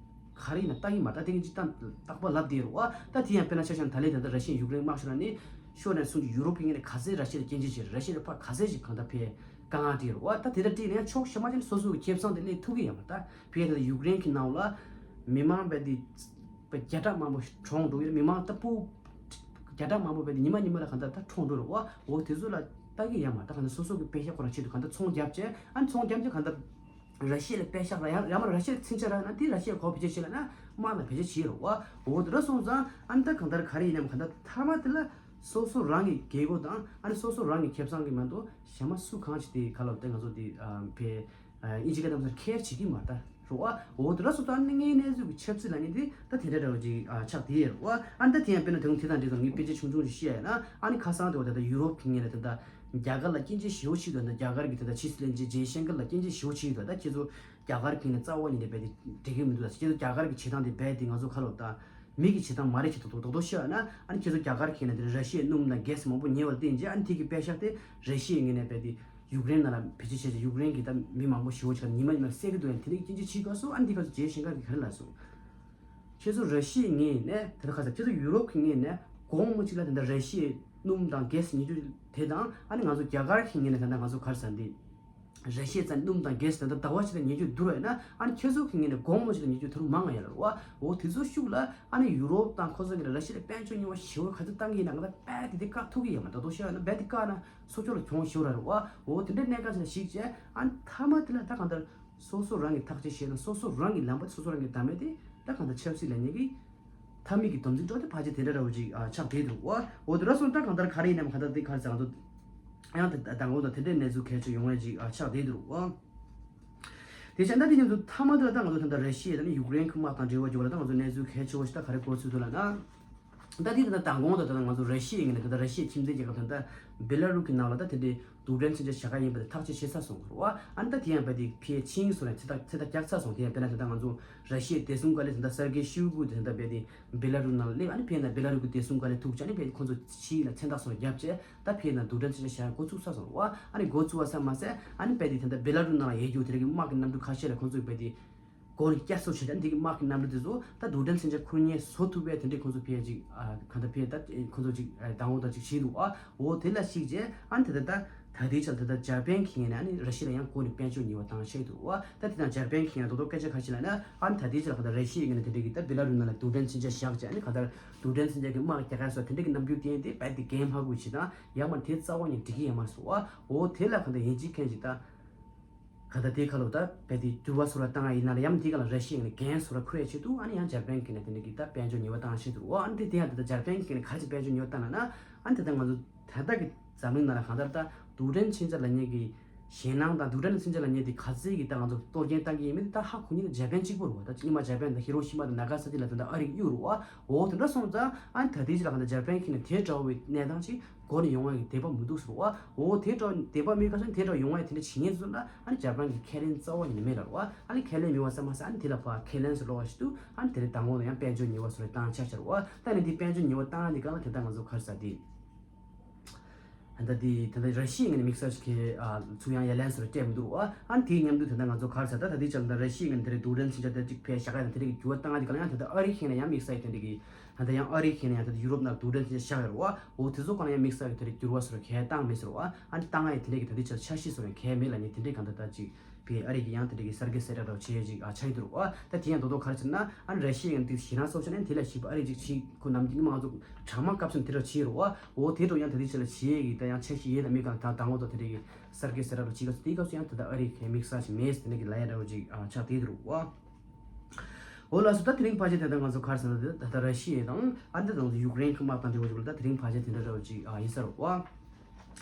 ག་རེ་ཡིན་ན་ལྟ་གི་མ་རེད། ད་དེ་གི་སྤྱིར་བཏང་རྟག་པར་ལབ་བསྡད་རེད་བ། ད་དེ་ཡང་དཔེར་ན་ཆ་བཞག་ན་ད་ལན་ད་ལྟ་ར་ཤི་ཡ་ཡུཀ་རེན་དམག་ཤོར་ནས་ཤོར་ནས་བཟུང་ཡུ་རོབ་ཀྱི་ངོས་ནས་ག་ཚད་ར་ཤི་ཡ་ལ་སྐྱོན་བརྗོད་བྱས་རེད། ར་ཤི་ཡ་ལ་ཕར་ག་ཚད་ཞིག་གང་ལྟར་ཕར་དཀའ་ངལ་སྤྲད་རེད་བ། ད་དེ་འདྲ་སྤྲད་ནས་ཡང་ཕྱོགས་གཞན་པ་ཅིག་ནས་སོ་སོ་གི་ཁེ་བཟང་དེ་སླེབས་ཐུབ་ཀྱི་ཡོད་མ་རེད། ད་ཕར་ད་ལྟ་ཡུཀ་རེན་གྱི་ནང་ལ་མི་མང་རྦད་དེ་བརྒྱ་ཕྲག་མང་པོ་གྲོངས་འགྲོ་གི་རེད། མི་མང་ལྟ་བུ་བརྒྱ་ཕྲག་མང་པོ་རྦད་དེ་ཉི་མ་ཉི་མ་ལ་གང་ལྟར་ད་གྲོངས་འགྲོ་རེད་བ། འོ་དེ་ཚོ་ལ་ལྟ་གི་ཡོད་མ་རེད། ད་གང་ལྟར་སོ་སོ་གི་པེ་ཤ་ཁོ་རང་ཆེད་དུ་གང་ལྟར་ཚོང་བརྒྱབ་བྱས། ཨ་ནི་ཚོང་བརྒྱབ་བྱས་གང་ལྟར་ ར་ཤི་ཡ་ལ་པད་ཤག་ར་ཡང་ཡང་མ་ར་ཤི་ཡ་ཚིན་ཆ་ར་ན་དེ་ར་ཤི་ཡ་གོ་བེད་སྤྱོད་བྱེད་ལ་ན་དམག་ལ་བེད་སྤྱོད་བྱེད་རོགས་བ། འོ་དེ་འདྲ་སོང་ཙང་ཨ་ནི་ད་གང་ལྟར་ག་རེ་ཡིན་ནམ་གང་ལྟར་མཐའ་མ་དེ་ལ་སོ་སོ་རང་གི་རྒྱལ་སྒོ་དང་ཨ་ནི་སོ་སོ་རང་གི་ཁེ་བཟང་གི་མ་གཏོགས་གཞན་མ་སུ་གང་ཞིག་དེ་ག་ལ་བ་དེ་ང་ཚོ་དེ་ཕེ་ཨིན་ཇི་སྐད་གཏམ་སར་ཁེར་བྱེད་ཀྱི་མ་ད་རོགས་བ། འོ་དེ་འདྲ་སོང་ཙང་ཨ་ནི་ངའི་གནས་ཚུལ་གྱི་ཆབ་སྲིད་ལ་ནི་དེ་ད་དེ་འདྲ་འདྲ་བ་ཅིག་ཆགས་དེ་རོགས་བ། ཨ་ནི་ད་དེ་ཡང་དཔེར་ན་དེ་རིང་དེ་དང་འབྲེལ་ཏེ་ངས་དཔེ་ཆ་ཆུང་ཆུང་ཞིག་བཤད་ཡ་ན་ཨ་ནི་ཁ་སང་དེ་བ་ད་ད་ཡུ་རོབ་ཀྱི་ངོས་ལ་དེ་ད། རྒྱ་གར་ལ་སྐྱོན་བརྗོད་ཞེ་པོ་བྱེད་འདུག་ད་རྒྱ་གར་གྱི་དེ་ད་ཕྱི་སྲིད་བློན་ཆེན་ཇེ་ཤན་ཀར་ལ་སྐྱོན་བརྗོད་ཞེ་པོ་བྱེད་འདུག་ད་ཁྱེད་ཚོ་རྒྱ་གར་གྱི་ནས་རྩ་བ་ཉིད་ནས་རྦད་དེ་འགྲིག་གི་མི་འདུག་ད་ཁྱེད་ཚོ་རྒྱ་གར་གྱི་བྱེད་སྟངས་དེ་རྦད་དེ་ང་ཚོ་ཁ་ལོ་ད་མི་གི་བྱེད་སྟངས་མ་རེད་ཅེས་ཏོག་ཏོག་ཏོག་ཏོག་བཤད་ན་ཨ་ནི་ཁྱེད་ཚོ་རྒྱ་གར་གྱི་ནས་དེ་ར་ཤི་ཡའི་སྣུམ་དང་གྷེ་སི་མང་པོ་ཉེ་བར་བརྟེན་རྗེས་ཨ་ནི་དེ་གི་པད་ཤག་དེ་ར་ཤི་ཡའི་ངོས་ནས་རྦད་དེ་ཡུཀ་རེན་ནང་ལ་བེད་སྤྱོད་བྱས་རྗེས་ཡུཀ་རེན་གྱི་ད་མི་མང་པོ་ཞེ་པོ་ཅིག་ཉི་མ་ཉི་མ་བསད་ཀྱི་འདུག་ཡང་དེ་འདྲའི་སྐྱོན་བརྗོད་བྱེད་དགོས་སོང་། ཨ་ནི་དེ་ག་ཚོ་ཇེ་ཤན་ཀར་གྱིས་ག་རེ་ལབ་སོང་། ཁྱེད་ཚོ་ར་ཤི་ཡའི་ངོས་ནས་དེ་ལ་ཁ་ཚ་ཁྱེད་ཚོ་ཡུ་རོབ་ཀྱི་ངོས་ནས་དགོང་མོ་གཅིག་ལ་དེ་འདྲ་ར་ཤི་ཡའི་སྣུམ་དང་གྷེ་སི་ཉོ་རྒྱུ་དེ་དང་ཨ་ནི་ང་ཚོ་རྒྱ་གར་གྱི་ངོས་ནས་དེ་འདྲ་ང་ཚོ་ག་རེ་ཟེར་འདི་ར་ཤི་ཡའི་རྩ་སྣུམ་དང་གྷེ་སི་དེ་འདྲ་ཟླ་བ་གཅིག་ལ་ཉོ་རྒྱུ་བསྡུར་བ་ཡིན་ན་ཨ་ནི་ཁྱེད་ཚོ་གི་ངོས་ནས་དགོང་མོ་གཅིག་ལ་ཉོ་རྒྱུ་དེ་རུ་མང་ང་ཡོད་ལ་རེད་བ། འོ་དེ་ཚོ་ཤུགས་ལ་ཨ་ནི་ཡུ་རོབ་དང་ཁོ་ཚོ་གི་ར་ཤི་ཡ་ལ་དཔལ་འབྱོར་ཉེས་པ་ཞེ་པོ་ག་ཚོད་བཏང་གི་ཡིན་ན་ང་ཚོ་རྦད་དེ་དེ་བཀག་ཐུབ་ཀྱི་ཡོད་མ་རེད། ད་དུང་བཤད་ཡོད་ན་རྦད་དེ་བཀག་ན་སྲོག་སྐྱོབ་ལ་གྱོང་ཞེ་པོ་རག་རེད་བ། འོ་དེ་འདྲའི་གནད་འགག་ཅིག་ལ་གཞིགས་བྱས་ཨ་ནི་མཐའ་མ་དེ་ལ་ད་གང་ལྟར། སོ་སོ་རང་གིས་ཐག་གཅོད་བྱས་ན་སོ་སོ་རང་གི་ལམ་པ་དེ་སོ་སོ་རང་གིས་བདམས་ཡས་དེ་ད་གང་ལྟར་ཆབ་སྲིད་ལ་ཉེ་གི་མཐའ་མིག་གི་སྡོམ་རྩིས་འགྲོ་དེ་ཕལ་ཆེར་དེ་འདྲ་འདྲ་བོ་ཅིག་ཆགས་བསྡད་འདུག་བ། འོ་དེ་འདྲ་སོང་ད་གང་ལྟར་ག་རེ་ཡིན་ནམ་གང་ལྟར་དེ་ག་རེ་ཟེར་ང་ཚོ་ཡང་དེ་དང་པོ་དང་དེ་འདྲའི་གནས་ཚུལ་གལ་ཆེ་ཡོང་ཡས་ཅིག་ཆགས་བསྡད་འདུག་བ། དེ་བྱས་ད་དེ་ཉིན་དུ་མཐའ་མ་དེ་ལ་ད་ང་ཚོ་ད་ལྟ་ར་ཤི་ཡ་དང་ཡུཀ་རེན་གྱི་དམག་དང་འབྲེལ་བ་ཡོད་པ་ལ་ད་ང་ཚོ་གནས་ཚུལ་གལ་ཆེ་བོ་ཞིག་ད་ག་རེ་གོ་ཚུལ་འདུག་ལབ་ན། ད་དེ་ད་ལྟ་མདང་དགོང་དང་ད་ལྟ་ང་ཚོ་ར་ཤི་ཡའི་ངོས་ནས་ད་ལྟ་ར་ཤི་ཡའི་ཁྱིམ་མཚེས་རྒྱལ་ཁབ་ད་ལྟ་བེ་ལ་རུ་གི་ནང་ལ་ད་དེ་འདྲའི་རྡུལ་ཕྲན་མཚོན་ཆ་བཞག་ག་ཡིན་པ་དེ་ཐག་གཅོད་བྱེད་ཚར་སོང་རེད་བ། ཨ་ནི་ད་དེ་ཡང་རྦད་དེ་ཕྱིའི་ཕྱིའི་སོ་ནས་ཚེ་ཐག་ཚེ་ཐག་བརྒྱག་ཚར་སོང་། དེ་ཡང་དཔེར་ན་ད་ལྟ་ང་ཚོ་ར་ཤི་ཡའི་བདེ་སྲུང་བཀའ་བློན་ད་ལྟ་སར་གེ་ཤོའི་གུ་དེ་ད་ལྟ་རྦད་དེ་བེ་ལ་རུ་ནང་ལ་སླེབས། ཨ་ནི་ཕྱིར་ན་བེ་ལ་རུ་གི་བདེ་སྲུང་བཀའ་བློན་ཐུག་བྱས་ཨ་ནི་རྦད་དེ་ཁོང་ཚོ་ཕྱིའི་ལ་མཚན་རྟགས་སོགས་བརྒྱབ་བྱས་ད་ཕྱིར་ན་རྡུལ་ཕྲན་མཚོན་ཆ་བཞག་འགོ་ཚུགས་ཚར་སོང་རེད་བ། ཨ་ནི་འགོ་ཚུགས་པ་ཙམ་མ་ཟད་ཨ་ནི་རྦད་དེ་ད་ལྟ་བེ་ལ་རུ་ནང་ལ་ཡོད་རྒྱུ་དེ་རིགས་ཀྱི་དམག་གི་གནམ་གྲུ་ཁ་ཤས་ལ་ཁོང་ཚོས་རྦད་དེ། སྒོ་ནས་བསྐྱར་གསོ་བྱས་ཏེ་འདི་གི་དམག་གི་གནམ་གྲུ་དེ་ཚོ་ད་རྡུལ་ཕྲན་མཚོན་ཆ་ཁུར་མཁན་བཟོ་ཐུབ་པའི་དེ་འདྲའི་ཁོང་ཚོ་ཕར་ཅིག་ཨ་གང་ལྟར་ཕར་ད་ཁོང་ཚོ་ཅིག་ཨ་དང་པོ་ད་ཅིག་བྱས་འདུག་ཨ། འོ་དེ་ལ་གཞིགས་རྗེས་ཨ་ནི་ད་ལྟ་ད་ད་ལྟའི་ཆར་ད་ལྟ་འཇར་པན་གྱི་ངོས་ནས་ཨ་ནི་ར་ཤི་ཡ་ལ་ཡང་སྒོ་ནས་དཔལ་འབྱོར་ཉེས་པ་བཏང་བྱས་འདུག་ཨ། ད་དེ་དང་འཇར་པན་གྱི་ངོས་ནས་རྡོག་རྡོག་སྐད་ཆ་ཁ་ཤས་ལབ་ན་ཨ་ནི་ད་ལྟའི་ཆར་ད་ལྟ་ར་ཤི་ཡའི་ངོས་ནས་དེ་འདྲའི་གི་ད་བེ་ལ་རུ་ནང་ལ་རྡུལ་ཕྲན་མཚོན་ཆ་བཞག་བྱས་ཨ་ནི་གང་ལྟར་རྡུལ་ཕྲན་མཚོན་ཆ་གི་དམག་རྒྱག་ཡ་སོགས་དེ་འདྲའི་གི་རྣམ་འགྱུར་བསྟན་ཏེ་རྦད་དེ་འགན་མ་འཁུར་བ་བྱེད་དང་ཡང་མ་དེ་རྩ་བ་ནས་འགྲིག་གི་ཡོད་མ་རེད་ཟེར་བ། འོ་དེ་ལ་གང་ལྟར་ཡིན་གཅིག་མཁྱེན་གཅིག་ད། ག་ད་དེའི་ཁ་ལོ་ད་རྦད་དེ་འགྱུར་བ་བཟོ་ར་བཏང་ཡ་ཡིན་ན་ལ་ཡང་དེའི་ཁ་ལ་ར་ཤི་ཡ་ནས་འགན་བཟོ་ར་འཁུར་ཡ་ཆེད་དུ་ཨ་ནི་ཡང་འཇར་པན་གྱི་ནས་དེ་འདྲ་གི་ད་དཔལ་འབྱོར་ཉེས་པ་བཏང་ཆེད་དུ་འོ་ཨ་ནི་དེ་དེ་ཡང་ད་ལྟ་འཇར་པན་གྱི་ནས་ག་ཅི་དཔལ་འབྱོར་ཉེས་པ་བཏང་ན་ན་ཨ་ནི་ད་ལྟ་ང་ཚོ་ད་ལྟ་གི་འཛམ་གླིང་ནང་ལ་གང་ལྟར་ད་རྡུལ་ཕྲན་མཚོན་ཆ་ལབ་མཁན་གྱི་ཞེད་སྣང་དང་རྡུལ་ཕྲན་མཚོན་ཆ་ལབ་མཁན་དེ་ག་ཚད་ཀྱི་ད་ང་ཚོ་གཏོར་སྐྱོན་བཏང་གི་ཡིན་མིན་ད་ཧ་གོ་མཁན་ད་འཇར་པན་གཅིག་པོ་རེད་བ། ད་སྔོན་མ་འཇར་པན་དང་ཧི་རོ་ཤི་མ་དང་ན་ག་ས་ཀི་ལ་ད་ལྟ་ཨ་རི་གི་གཡུག་རེད་བ། འོ་དེ་འདྲ་སོང་ཙང་ཨ་ནི་ད་ལྟའི་ཆ་ལ་གང་ལྟར་འཇར་པན་གྱི་ནས་དེ་འདྲ་བའི་གནས་སྟངས་ཅིག་སྒོ་ནས་ཡོང་བའི་དད་པ་མི་འདུག་ཟེར་བ། འོ་དེ་འདྲ་དད་པ་མེད་ཁ་སང་དེ་འདྲ་ཡོང་བའི་དེ་འདྲ་བྱེད་མཁན་ཚོ་ལ་ཨ་ནི་འཇར་པན་གྱི་ཁས་ལེན་རྩ་བ་ཉིད་ནས་མེད་ལ་རེད་བ། ཨ་ནི་ཁས་ལེན་མེད་པ་ཙམ་མ་ཟད་ཨ་ནི་དེ་ལ་ཕར་ཁས་ལེན་ཟེར་ལོག་པ་ཞིག་འདུག་ཨ་ནི་དེ་རིང་དང་པོ་ལ་ཡང་དཔལ་འབྱོར་ཉེས་པ་ཟེར་བའི་བཏང་ཆ་ཆར་བ། ད་ནི་འདི་དཔལ་འབྱོར་ཉེས་པ་བཏང་ཡ་འདི་གང་ལ་དེ་ལྟར་ང་ཚོ་ག་རེ་ཟེར་དེ། ད་ལྟ་དེ་ད་ལྟ་ར་ཤི་ཡའི་ངོས་ནས་དམིགས་བསལ་ཞིག་གི་ཨ་ཚུར་ཡང་ཡ་ལན་ཟེར་བ་སྤྲད་མི་འདུག་ཨ་ཨ་ནི་དེའི་མཉམ་དུ་ད་ལྟ་ང་ཚོ་ག་རེ་ཟེར་ད་ད་ལྟའི་ཆར་ད་ར་ཤི་ཡའི་ངོས་ནས་དེ་རིང་རྡུལ་ཕྲན་མཚོན་ཆ་དེ་གཅིག་ཕར་བཞག་ཡ་དང་དེ་རིང་གི་འགྱུར་བ་བཏང་ཡ་འདི་གང་ལ་ཡང་ད་ལྟ་ཨ་རིའི་ཁེངས་ལ་ཡང་དམིགས་བསལ་གྱི་དེ་འདྲ་གི་ད་ལྟ་ཡང་ཨ་རིའི་ཁེངས་ལ་ཡང་ད་ལྟ་ཡུ་རོབ་ནང་རྡུལ་ཕྲན་མཚོན་ཆ་བཞག་ཡོད་རེད་བ། འོ་དེ་ཚོ་གང་ལ་ཡང་དམིགས་བསལ་གྱི་དེ་འདྲ་འགྱུར་བ་ཟེར་བ་གང་ཡང་བཏང་མེད་ཟེར་བ། ཨ་ནི་བཏང་ཡ་དེ་འདྲ་གི་ད་ལྟའི་ཆར་འཆར་གཞི་ཟེར་བ་གང་ཡང་མེད་ལ་ནི་དེ་འདྲ་གང་ད་ད་ཅིག་ཕར་ཨ་རི་གི་ཡང་དེ་འདྲ་གི་གསར་བརྗེ་གསལ་བསྒྲགས་འདྲ་བྱེད་ཡས་ཅིག་ཨ་ཆགས་ཡོད་རེད་བ། ད་དེ་ཡང་རྡོག་རྡོག་ག་རེ་ཟེར་ན་ཨ་ནི་ར་ཤི་ཡ་ཡང་དེ་ཞེད་སྣང་སོགས་བྱས་ནས་དེ་ལ་ཞིབ་ཨ་རི་ཅིག་ཕྱིས་ཁོ་ནམ་རྒྱུན་མང་ཚོགས་གྲང་དམག་སྐབས་སུ་དེ་འདྲ་བྱེད་རེད་བ། འོ་དེ་འདྲ་ཡང་ད་དེ་ཆ་ལ་བྱེད་ཡས་ཀྱི་ད་ཡང་འཆར་གཞི་ཡོད་དམ་མེད་གང་ད་དང་པོ་ད་དེ་འདྲ་གི་གསར་བརྗེ་གསལ་བསྒྲགས་འདྲ་བྱེད་སྐབས་སུ་དེའི་སྐབས་སུ་ཡང་ད་ད་ཨ་རི་གི་དམིགས་བསལ་ཞིག་མེད་དེ་འདྲ་གི་ལབ་ཡ་འདྲ་བོ་ཅིག་ཨ་ཆགས་བསྡད་ཡོད་རེད་བ། འོ་ལགས་སོ། ད་དེ་རིང་ཕལ་ཆེར་དེ་ལྟར་ང་ཚོ་ག་རེ་ཟེར་ན་དེ་ད་ལྟ་ར་ཤི་ཡ་དང་ཨ་ནི་ད་ང་ཚོ་ཡུཀ་རེན་གྱི་དམག་དང་འབྲེལ་བ་ཞིག་ལ་ད་དེ་རིང་ཕལ་ཆེར་དེ་འདྲ་འདྲ་བོ་ཅིག་ཨ་ཡིན་ས་རེད་བ།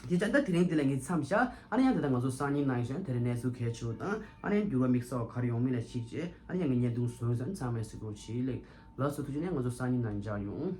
དེ་ཙང་ད་དེ་རིང་འདི་ལ་ངས་མཚམས་བཞག་ཨ་ནི་ཡང་དེ་ལྟར་ང་ཚོ་སང་ཉིན་གནངས་ཉིན་དེ་རིང་གནས་ཚུལ་གལ་ཆེ་བོ་དང་ཨ་ནི་ཡང་འགྱུར་བ་དམིགས་བསལ་བ་ག་རེ་ཡོང་མིན་ལ་གཞིགས་བྱས་ཨ་ནི་ཡང་ངས་བརྙན་ཐུང་བཟོས་ཙང་ཚང་མས་གཟིགས་རོགས་བྱེད་ལེགས། ལགས་སོ། ཐུགས་རྗེ་ཆེ། ང་ཚོ་སང་ཉིན་ནང་མཇལ་ཡོང་།